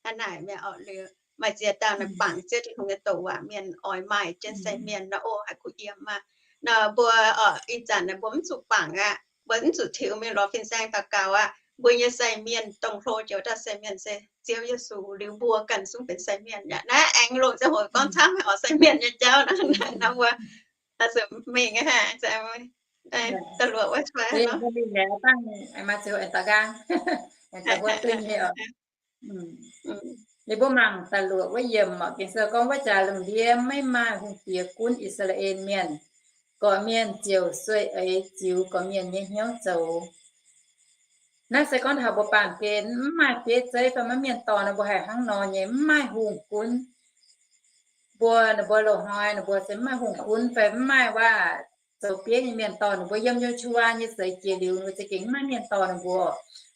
Hnangv naaic mienh oc, liuz maaih ziex dauh naaic bangc Ziouv Tin-Hungh nyei douc waac mienh oix maaih jienv sai mienh nor, o, haiz kuh yiem aqv. Nor mbuo oc, ih zanc naaic mbuo mv zuqc bangc aqv. Mbuo mv zuqc tiux mingh lorz fin-saeng daux gaux aqv. Mbuo nyei sai mienh, dongh hlo joux dauh sai mienh se Ziouv Yesu, liuz mbuo ganh zungv benx sai mienh aqv. Naaiv aengx longc ziangh hoc gorngv camv haic oc, sai mienh nyei jauv nor, mbuo mingh, da'luoqc wuov, ninh mbuo mangc da'luoqc wuov yiemc oc. Ging-Sou gorngv, wuov jaax lungh ndiev maiv maaih hungh diex gunv I^saa^laa^en Mienh. Gorqv-mienh ziouc sueih eix ziux gorqv-mienh nyei hnyouv zoux. Naaiv se gorngv taux mbuo baamh gen mv maaih bieiv zeiv fai maiv mienh dorh nor, mbuo haih hnangv nor nyei, mv maaih hungh gunv. Mbuo, ninh mbuo loz-hnoi ninh mbuo se mv maaih hungh gunv fai mv maaih waac zoux bieiv nyei mienh dorh ninh mbuo. Yiem Yo^su^waa nyei seix jiex liuz, ninh mbuo za'gengh mv maaih mienh dorh ninh mbuo.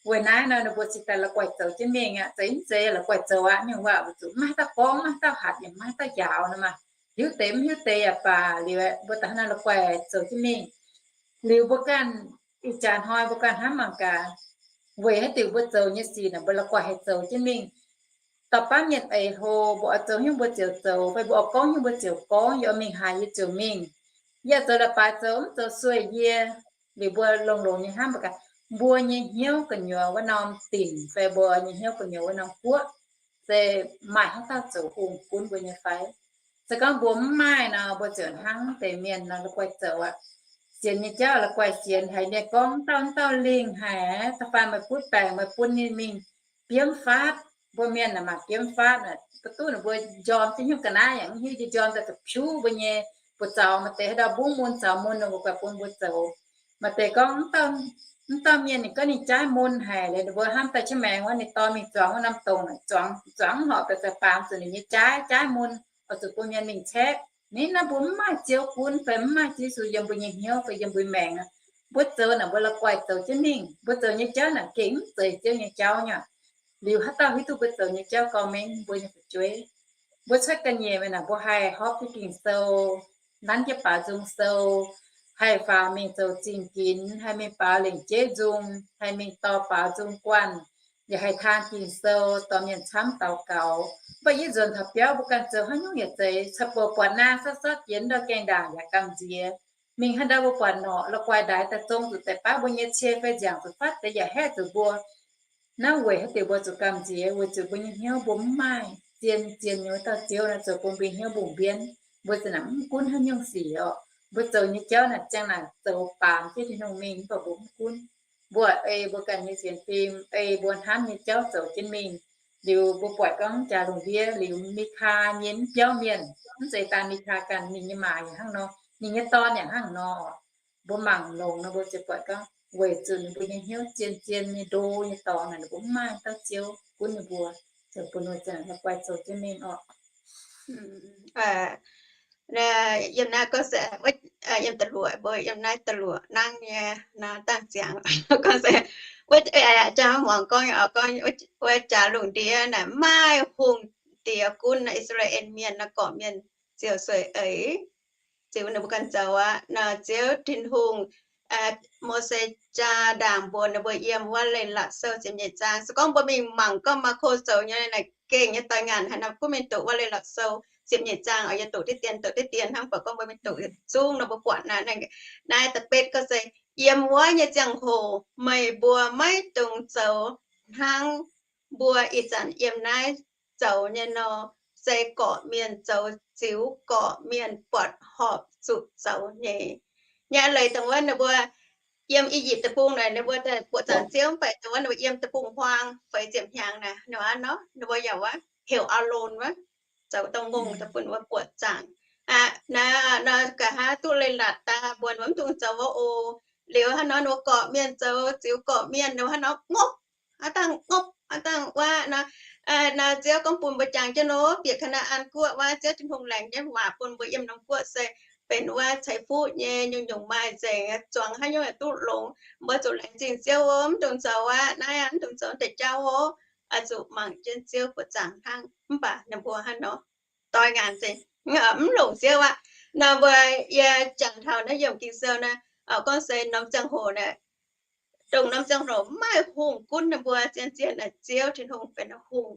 Weic naaiv nor, ninh mbuo cingx daaih la'guaih zoux jienv mingh aqv. Zeiz mv zeiz la'guaih zoux aqv. Mienh waac weic zuqc mv maaih haaix dauh gorngv, mv maaih haaix dauh hatc, yaac mv maaih haaix dauh njaaux nor maah. Hiuv deix mv hiuv deix yaac baac, liuz mbuo da'hnangv la'guaih zoux jienv mingh. Liuz mbuo ganh ih jaax hnoi mbuo ganh hnamv mangc gaax, weic haaix diuc mbuo zoux nyei sic naaic mbuo la'guaih haih zoux jienv mingh. Dauh baav mienh eix hlo, mbuo oix zoux haaix nyungc mbuo ziouc zoux, fai mbuo oix gorngv haaix nyungc mbuo ziouc gorngv, yie oix mingh haaix yie ziouc mingh. Yie zoux la'baaix zoux mv zoux sueih yie. Liuz mbuo longx-longx nyei hnamv mbuo gaax, mbuo nyei hnyouv gu'nyuoz wuov norm dinc fai mbuo nyei hnyouv gu'nyuoz wuov norm guoqv se maaih haaix dauh zoux hungh gunv mbuo nyei fai? Se gorngv mbuo mv maaih nor, mbuo ziouc hnangv deix mienh nor la'guaih zoux aqv. Sienx nyei jauv la'guaih sienx, haiz mienh gorngv dauh dauh lingh haic, da'faanh meih butv baengc meih bun ninh mingh biomv faatv. Mbuo mienh naaic maaih biomv faatv naaic, mbuo duqv ninh mbuo njorm jienv hnyouv ga'naaiv yaac mv hiuv, njorm daaih zuqc piuv mbuo nyei buoz-zaux. Maaih deix haaix dauh mbungv mun zaux mun nor, mbuo guaix bun mbuo zoux. Maaih deix gorngv mv dauh mienh ninh gorngv ninh jaaiv mun haic, liuz ninh mbuo hnamv daaih jienv maengx wuov, ninh dorh mingh zuangx wuov norm dongh, zuangx zuangx horpc daaih za'gengh baamz zuqc ninh nyei jaaiv, jaaiv mun, oix zuqc bun mienh mingh caeqv. Ninh naaiv mbuo mv maaih Ziouv gunv fai mv maaih Yesu yiem mbuo nyei hnyouv fai yiem mbuo maengc aqv. Mbuo zoux naaic mbuo la'guaih zoux jienv mingh. Mbuo zoux nyei jauv naaic gengh mv zeiz Ziouv nyei jauv nyei. Liuz haaix dauh hiuv duqv mbuo zoux nyei jauv gau mengh mbuo nyei fu'jueiv? Mbuo cuotv ga'nyiec mingh naaic mbuo haih hopv jienv Ging-Sou, nanv jienv baaux nzung sou, haih faaux mingh zoux zingh ginx, haih mingh baaux lengc jeiv nzung, haih mingh dorh baaux nzung guanh, yaac haih taan Ging-Sou, dorh mienh camv daux gaux. Mv baac yie nzuonx taux biauv mbuo ganh zoux haaix nyungc yaac zeiz, caux bouc buatc naang sortv sortv jiex ndau gaengh ndaangc yaac gamh nziex. Mingh haaix ndau mbuo buatc norqc la'guaih ndaix daaih zong zuqc deix baav mbuo nyei cie fai nziangc zuqc fatv deix yaac haeqv zuqc mbuo. Naaiv weic haaix diuc mbuo zuqc gamh nziex? Weic zuqc mbuo nyei hnyouv mbuo mv maaih zien zien nyei wuov dauh Ziouv nor zoux bun mbuo hnyouv mbungh mbienv. Mbuo zinh naaic mv gunv haaix nyungc sic orqc. Mbuo zoux nyei jauv naaic ziang naaic zoux baamz jienv Tin-Hungh mingh, mv baac mbuo mv gunv. Mbuo ei mbuo ganh nyei sienx fim, ei mbuo hnamv nyei jauv zoux jienv mingh. Liuz mbuo buatc gorngv jaax lungh ndiev liuz Mikaa nyei mv biauv mienh, mv zeiz daan Mikaa ganh, ninh nyei maaz yaac hnangv nor, ninh nyei dorn yaac hnangv nor. Mbuo mangc longx nor mbuo ziouc buatc gorngv weic zuqc ninh mbuo nyei hnyouv zien zien nyei ndo nyei dorngx naaic, ninh mbuo mv maaih dauh Ziouv gunv ninh mbuo, zoux bun ninh mbuo ziang la'guaih zoux jienv mingh orqc. Yiem naaiv gorngv se, yiem da'luoqc, mbuo yiem naaiv da'luoqc nangv nyei nor dangh ziangx gorngv se, wuov jaax muangx gorngv, gorngv wuov jaax lungh ndiev naaic maaih hungh diex gunv naaiv I^saa^laa^en Mienh naaiv gorqv-mienh ziouc sueih eix ziux ninh mbuo ganh zoux aqv. Naaiv Ziouv Tin-Hungh, Mose jaa ndaangc mbuox ninh mbuo yiem Wuov Leiz-Latc Sou ziepc nyeic zaang. Se gorngv mbuo mingh mangc gorngv Maako zoux nyei naaic gengh nyei doix-ngaanc haaix nor gunv mingh doqc Wuov Leiz-Latc Sou. ziepc nyeic zaang oix yie doqc diqv dien, doqc diqv dien hnangv, baac gorngv mbuo mingh doqc zungv nor mbuo buatc naaiv. Naaiv da'betv gorngv se, yiem wuov nyei ziangh hoc meih mbuo maiv dungx zoux hnangv mbuo ih zanc yiem naaiv zoux nyei nor, se gorqv-mienh zoux ziux gorqv-mienh buatc horpc zuqc zoux nyei. Nyei leiz dongh wuov ninh mbuo yiem I^yipv Deic-Bung naaic, ninh mbuo buoqc zaangc Ziouv mv baac dongh wuov ninh mbuo yiem deic-bung-huaang feix ziepc hnyangx naaic, ninh mbuo hnangv nor, ninh mbuo yaac wuov heuc Aalon wuov, zoux dongh ngongh daaih bun wuov buoqc zaangc. Naaiv nqa'haav duqv leiz-latc daaih mbuo mv dungx zoux wuov oc. Liuz hnangv nor ninh mbuo gorqv-mienh zoux ziux gorqv-mienh, ninh mbuo hnangv nor ngopv, aav dangh ngopv, aav dangh wuov nor, nor Ziouv gorngv bun mbuo jangx jienv nor, bieqc Kaa^naa^an Guoqv wuov, Ziouv Tin-Hungh laengz jienv waac bun mbuo yiem norm guoqv se benx wuov ceix fuqv nyei, nyungc-nyungc maaih nzengc, zuangx haaix nyungc yaac duqv longx. Mbuo zuqc laengz zingh Ziouv oc, mv dungx zoux aqv. Naaiv mv dungx zoux deix jauv oc. Oix zuqc mangc jienv Ziouv buoqc zaangc hnangv. Mv baac ninh mbuo hnangv nor doix ngaanc nzengc, mv longc Ziouv aqv. Nor mbuo yie jangx taux naaiv yiemc Ging-Sou naaiv, gorngv se norm ziangh hoc naaic, dongh norm ziangh hoc maaih hungh gunv ninh mbuo zien-zien naaic, Ziouv Tin-Hungh benx hungh.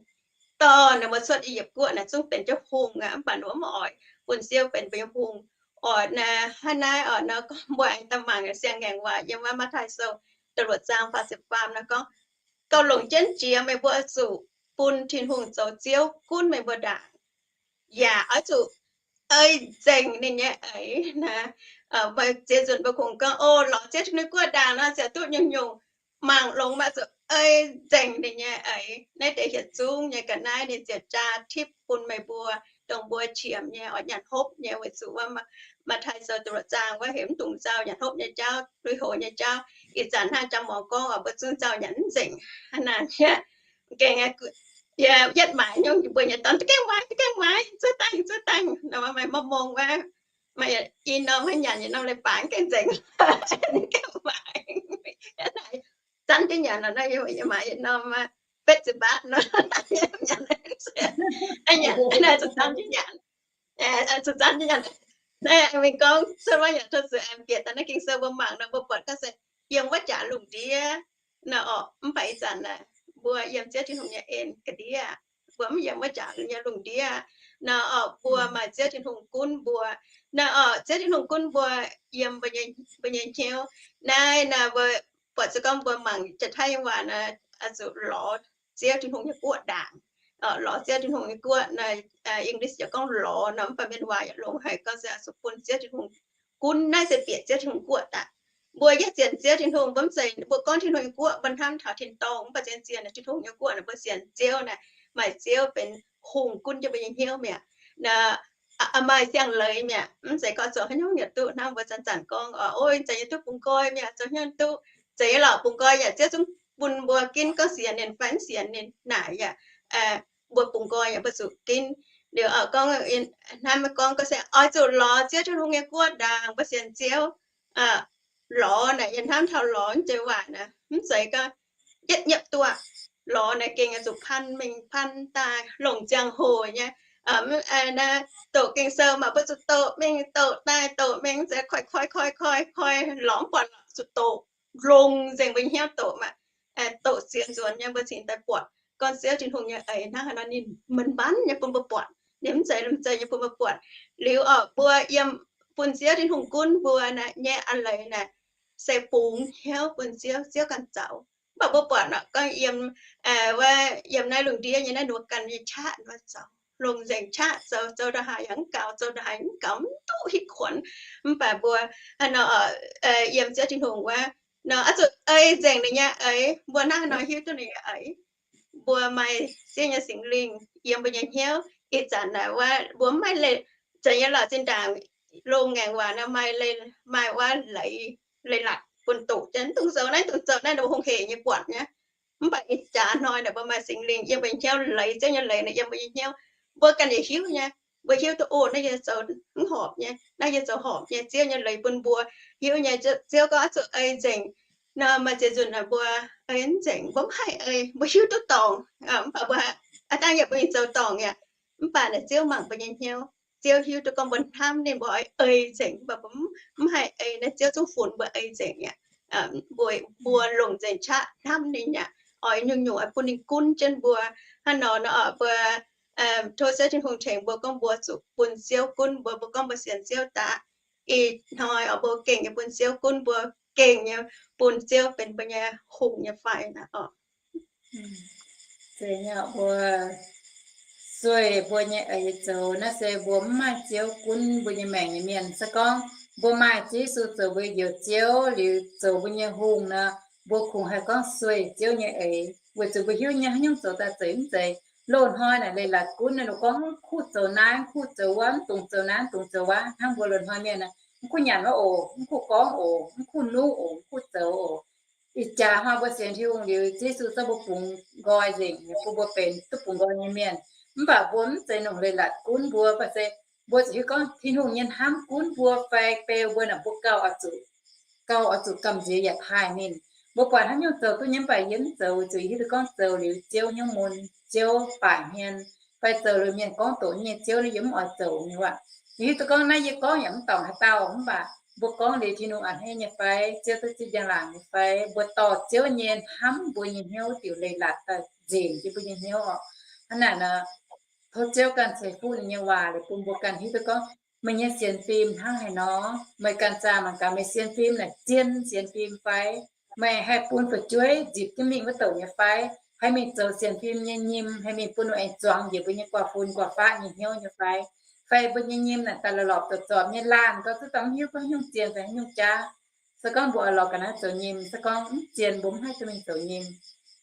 Dorh ninh mbuo cuotv I^yipv Guoqv naaic zungv benx jienv hungh aqv, mv baac ninh mbuo mv oix bun Ziouv benx mbuo nyei hungh. Oc, naaiv hnangv naaiv oc, nor gorngv mbuo aengx daaih mangc siang-ngaengc waac yiem wuov Matv^taai Sou da'luoqc zaang faah ziepc faam nor gorngv, gauh longc jienv jiex meih mbuo oix zuqc bun Tin-Hungh zoux Ziouv gunv meih mbuo ndaangc, yaac oix zuqc ei nzengc ninh nyei eix. Naaiv ziex nzunc mbuo kungx gorngv, o, lorz Ziouv Tin-Hungh guoqv ndaangc nor ziouc duqv nyungc-nyungc mangc longx, maiv zuqc ei nzengc ninh nyei eix. Naaiv deix hietc zungv nyei ga'naaiv ninh ziouc jaa tipv bun meih mbuo, dongh mbuo qiemx nyei, oix nyanc hopv nyei, weic zuqc wuov Matv^taai Sou da'luoqc zaang wuov heuc mv dungx nzauh nyanc hopv nyei jauv, lui-houx nyei jauv. Ih zanc hnangv jang morc gorngv oc, mbuo zungv nzauh nyanc mv nzengc. Hnangv naaic aqv, gengh yietv maaiz nyungc mbuo nyei dorn, duqv gaengh maaiz, duqv gaengh maaiz, zuov dangh, zuov dangh, nor maaih mv mong wuov, maaih i norm haaix nyanc i norm leiz-baaix gaengh nzengc, gaengh maaiz. Zanv jienv nyanc nor, yie maaiz i norm betv ziepc mbaatv nor, nyanc, nyanc, zuqc zanv jienv nyanc, zuqc zanv jienv nyanc. Naaiv mingh gorngv cuotv wuov yaac tov zuqc aengx bieqc daaih naaiv Ging-Sou mbuo mangc nor, mbuo buatc gorngv se yiem wuov jaax lungh ndiev nor orqc, mv baac ih zanc naaic mbuo yiem Ziouv Tin-Hungh nyei en ga'ndiev, mbuo mv yiem wuov jaax nyei lungh ndiev nor orqc, mbuo maaih Ziouv Tin-Hungh gunv mbuo nor orqc. Ziouv Tin-Hungh gunv mbuo yiem mbuo nyei hnyouv. Naaiv nor mbuo buatc se gorngv mbuo mangc Janx-Taiv nyei waac nor, zuqc lorz Ziouv Tin-Hungh nyei guoqv ndaangc. Lorz Ziouv Tin-Hungh nyei guoqv nor, English yaac gorngv lorz nor, mv baac mienh waac yaac longx haic, gorngv se zuqc bun Ziouv Tin-Hungh gunv. Naaiv se bieqc Ziouv Tin-Hungh guoqv daaih. Mbuo yietv sienx Ziouv Tin-Hungh, mbuo mv zeiz mbuo gorngv Tin-Hungh nyei guoqv mbuo hnamv taux tin-dorngh, mv baac zien-zien Tin-Hungh nyei guoqv naaic mbuo sienx Ziouv naaic, maaih Ziouv benx hungh gunv jienv mbuo nyei hnyouv mi'aqv. Maaih siang-leiz mi'aqv, mv zeiz gorngv zoux haaix nyungc yaac duqv. Hnangv mbuo zanc-zanc gorngv, o, zeiz yaac duqv bungx nqoi mi'aqv, zoux haaix nyungc duqv. Zeiz yaac lorqc, bungx nqoi yaac Ziouv zungv bun mbuo ginv, gorngv sienx ninh fai mv sienx ninh naaic yaac, mbuo bungx nqoi yaac mbuo zuqc ginv. Liuz gorngv, hnamv gorngv gorngv se oix zuqc lorz Ziouv Tin-Hungh nyei guoqv ndaangc, mbuo sienx Ziouv, lorz naaic yie hnamv taux lorz mv zeiz waac naaic, mv zeiz gorngv yietv nyiepv duqv. Lorz naaic gengh zuqc pan mingh pan daaih, longc ziangh hoc nyei. Naaiv doqc Ging-Sou maaih mbuo zuqc doqc mingh doqc daaih, doqc mingh mv zeiz koi koi koi koi koi, lorz mv buatc lorqc, zuqc doqc longx nzengc mbuo nyei hnyouv doqc maah. Doqc ziex nzuonx nyei mbuo cingx daaih buatc gorngv Ziouv Tin-Hungh nyei eix hnangv haaix nor ninh manc-manc nyei bun mbuo buatc. Ninh mv zeiz lomh nzoih nyei bun mbuo buatc. Liuz orqc, mbuo yiem bun Ziouv Tin-Hungh gunv mbuo naaic nyei a'hneiv leiz naaic se bungx hnyouv bun Ziouv, Ziouv ganh zaux. Mv baac mbuo buatc nor gorngv yiem, wuov yiem naaiv lungh ndiev nyei naaiv nduov ganh nyei qaqv nduov zoux, longx nzengc qaqv zoux, zoux ndongc haaix yaac mv gaux, zoux ndongc haaix mv gaux, mv duqv hitv kuonx. Mv baac mbuo hnangv nor yiem Ziouv Tin-Hungh wuov nor, oix zuqc ei nzengc ninh nyei eix. Mbuo hnangv haaix nor hiuv duqv ninh nyei eix? Mbuo maaih Ziouv nyei Singx Lingh yiem mbuo nyei hnyouv. Ih zanc naaic wuov mbuo mv maaih leiz, zanc yie lorz zinh ndaangc longx ngaengc waac nor, maaih, maaih wuov leiz, leiz-latc bun doqc jienv, dungx zoux naaiv, dungx zoux naaiv, ninh mbuo hungh hec nyei buatc nyei. Mv baac ih jaax hnoi naaic mbuo maaih Singx Lingh yiem mbuo nyei hnyouv, leiz Ziouv nyei leiz naaic yiem mbuo nyei hnyouv, mbuo ganh yaac hiuv nyei. Mbuo hiuv duqv, o, naaiv yie zoux mv horpc nyei, naaiv yie zoux horpc nyei. Ziouv nyei leiz bun mbuo hiuv nyei. Ziouv gorngv oix zuqc ei nzengc. Nor maaih ziex nzunc naaic mbuo ei mv nzengc, mbuo mv haih ei. Mbuo hiuv duqv dorngc, mv baac mbuo aav dangh yaac mbuo mingh zoux dorngc aqv. Mv baac naaic Ziouv mangc mbuo nyei hnyouv. Ziouv hiuv duqv gorngv mbuo hnamv ninh, mbuo oix ei nzengc, mv baac mbuo mv haih ei. Naaiv Ziouv zungv funx mbuo ei nzengc aqv. Mbuo, mbuo longc nzengc qaqv hnamv ninh aqv. Oix nyungc-nyungc oix bun ninh gunv jienv mbuo. Hnangv nor nor mbuo Tov Ziouv Tin-Hungh tengx mbuo gorngv mbuo zuqc bun Ziouv gunv mbuo, mbuo gorngv mbuo sienx Ziouv daaih, ih hnoi oc mbuo gengh nyei bun Ziouv gunv mbuo, gengh nyei bun Ziouv benx mbuo nyei hungh nyei fai naaic oc. Mbuo sueih mbuo nyei eix zoux naaiv se mbuo mv maaih Ziouv gunv mbuo nyei maengc nyei mienh. Se gorngv mbuo maaih Ziouv Yesu zoux mbuo njoux Ziouv liuz zoux mbuo nyei hungh nor, mbuo kungx haih gorngv sueih Ziouv nyei eix, weic zuqc mbuo hiuv nyei haaix nyungc zoux daaih zeiz mv zeiz. Loz-hnoi naaic leiz-latc gunv naaic, lorqc gorngv mv kuv zoux naaiv, mv kuv zoux wuov, mv dungx zoux naaiv, mv dungx zoux wuov. Hnangv mbuo loz-hnoi mienh, mv kuv nyanc wuov oc, mv kuv gorngv oc, mv kuv nuqv oc, mv kuv zoux oc. Ih jaax hnoi mbuo sienx Tin-Hungh liuz, Yesu zorqv mbuo bungx nqoi nzengc, bun mbuo benx duqv bungx nqoi nyei mienh. Mv baac mbuo mv zeiz longc leiz-latc gunv mbuo, mv baac se mbuo zuqc hiuv gorngv Tin-Hungh nyei hnamv gunv mbuo fai beu mbuo naaic, mbuo gauh oix zuqc, gauh oix zuqc gamh nziex yaac taaih ninh. Mbuo buatc haaix nyungc zoux duqv nyei mv baac yie mv zoux, weic zuqc yie hiuv duqv gorngv zoux liuz Ziouv nyungc mun, Ziouv baaic hmien, fai zoux liuz mienh gorngv doqc nyei Ziouv naaiv yie mv oix zoux nyei waac. Yie hiuv duqv gorngv naaiv yie gorngv yaac mv dorngc haaix dauh, mv baac mbuo gorngv liuz Tin-Hungh a'hneiv nyei fai, Ziouv duqv zipv njang-laangc nyei fai, mbuo dorh Ziouv nyei hnamv mbuo nyei hnyouv diuc leiz-latc daaih nzengc jienv mbuo nyei hnyouv oc. Hnangv naaic nor, tov Ziouv ganh ceix fuqv ninh nyei waac liuz bun mbuo ganh hiuv duqv gorngv, meih nyei sienx fim hnangv haaix nor, meih ganh zaah mangc gaax meih sienx fim naaic zien sienx fim fai, meih haih bun fu'jueiv nzipc jienv mingh wuov douc nyei fai, haih mingh zoux sienx fim nyei nyim, haih mingh bun ninh aengx zuangx njiec mbuo nyei guaav fun guaav faqv nyei hnyouv nyei fai, fai mbuo nyei nyim naaic daaih lorpc lorpc zorpc zorpc nyei laanh gauh zuqc dangh mv hiuv gorngv nyungc zien fai nyungc jaav. Se gorngv mbuo oix lorz ga'naaiv zoux nyim, se gorngv mv zien mbuo mv haih duqv mingh zoux nyim.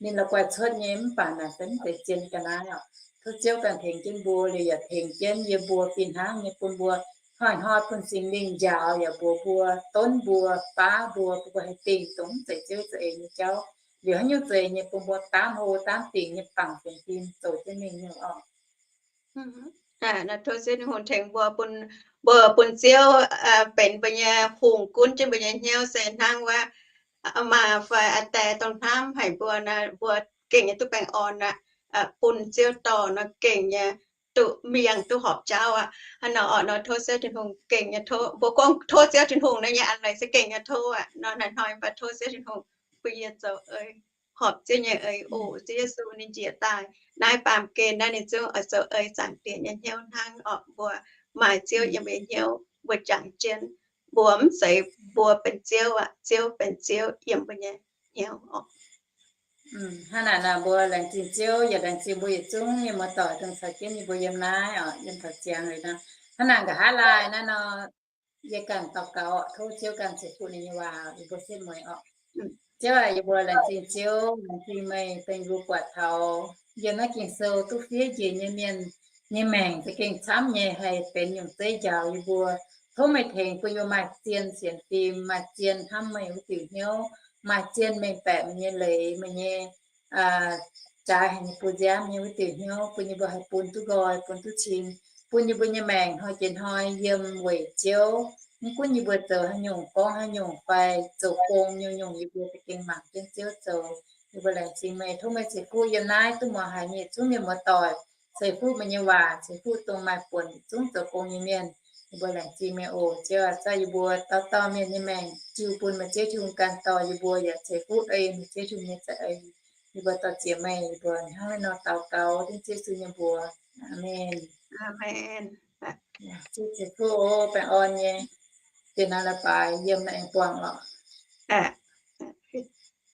Ninh la'guaih cuotv nyei mv baac naaic se mv zeiz zien ga'naaiv oc. Tov Ziouv ganh tengx jienv mbuo liuz yaac tengx jienv yie mbuo fih hnangv nyei bun mbuo hnoi-hnoi bun Singx Lingh njaaux yaac mbuox mbuo, donv mbuo, baav mbuo, bun mbuo haih dingc dongh mv zeiz Ziouv za'eix nyei jauv. Liuz haaix nyungc za'eix nyei bun mbuo daamv hlo daamv dingc nyei bangc sienx fim zoux jienv mingh nyei oc. Tov Ziouv Tin-Hungh tengx mbuo, mbuo bun Ziouv benx mbuo nyei hungh gunv jienv mbuo nyei hnyouv se hnangv wuov maa fai aa die dongh hnamv haic mbuo nor, mbuo gengh nyei duqv baengh orn aqv. Bun Ziouv dorh nor gengh nyei duqv mingh duqv horpc jauv aqv. Hnangv nor oc, nor tov Ziouv Tin-Hungh gengh nyei tov, mbuo gorngv tov Ziouv Tin-Hungh naaiv nyei a'hneiv se gengh nyei tov aqv. Nor hnoi-hnoi mv baac tov Ziouv Tin-Hungh bun yie zoux eix, horpc Ziouv nyei eix oc. Ziouv Yesu ninh njiec daaih naaiv baamh gen naaiv ninh zungv oix zoux eix zaangc Diex nyei hnyouv hnangv oc. Mbuo maaih Ziouv yiem mbuo nyei hnyouv, mbuo jangx jienv, mbuo mv zeiz mbuo benx Ziouv aqv, Ziouv benx Ziouv yiem mbuo nyei hnyouv oc. Hnangv naaic nor mbuo laengz zingh Ziouv yaac laengz zingh mbuo yietc zungv mienh muoz-doic dongh caux jienv yie mbuo yiem naaiv oc, yiem taux ziangx liuz nor. Hnangv naaic nqa'haav laai naaiv nor, yie ganh daux gaux oc, tov Ziouv ganh ceix fuqv ninh nyei waac yie mbuo setv mueiz oc. Ziouv aac, yie mbuo laengz zingh Ziouv, laengz zingh meih dengh mbuo buatc taux yiem naaiv Ging-Sou duqv fiev njiec nyei mienh nyei maengc za'gengh camv nyei haih benx nyungc zeiv njaaux yie mbuo. Tov meih tengx bun yie mbuo maaih zien sienx fim, maaih zien hnamv meih wuov diuc hnyouv, maaih zien mengh baeqc meih nyei leiz, meih nyei jaaix haic nyei bun nziaamv nyei wuov diuc hnyouv, bun yie mbuo haih bun duqv nqoi, bun duqv cing, bun yie mbuo nyei maengc hnoi jiex hnoi yiem weic Ziouv. Mv gunv yie mbuo zoux haaix nyungc, gorngv haaix nyungc fai zoux gong nyungc-nyungc, yie mbuo za'gengh mangc jienv Ziouv zoux. Yie mbuo laengz zingh meih, tov meih ceix fuqv yiem naaiv duqv muangx haic nyei zungv mienh muoz-doic, ceix fuqv meih nyei waac, ceix fuqv dongh maaih buonc zungv zoux gong nyei mienh. Yie mbuo laengz zingh meih oc. Ziouv aac, zorqv yie mbuo dauh dauh mienh nyei maengc jiu bun meih Ziouv Tin-Hungh ganh dorh yie mbuo, yaac ceix fuqv ei meih Ziouv Tin-Hungh nyei za'eix. Yie mbuo dor-ziec meih, yie mbuo hnangv naaiv nor daux gaux dengv Ziouv Yesu nyei mbuox. Aamen. Ziouv ceix fuqv oc, baengh orn nyei. Diex naaiv la'baaix yiem naaiv aengx buangh oc.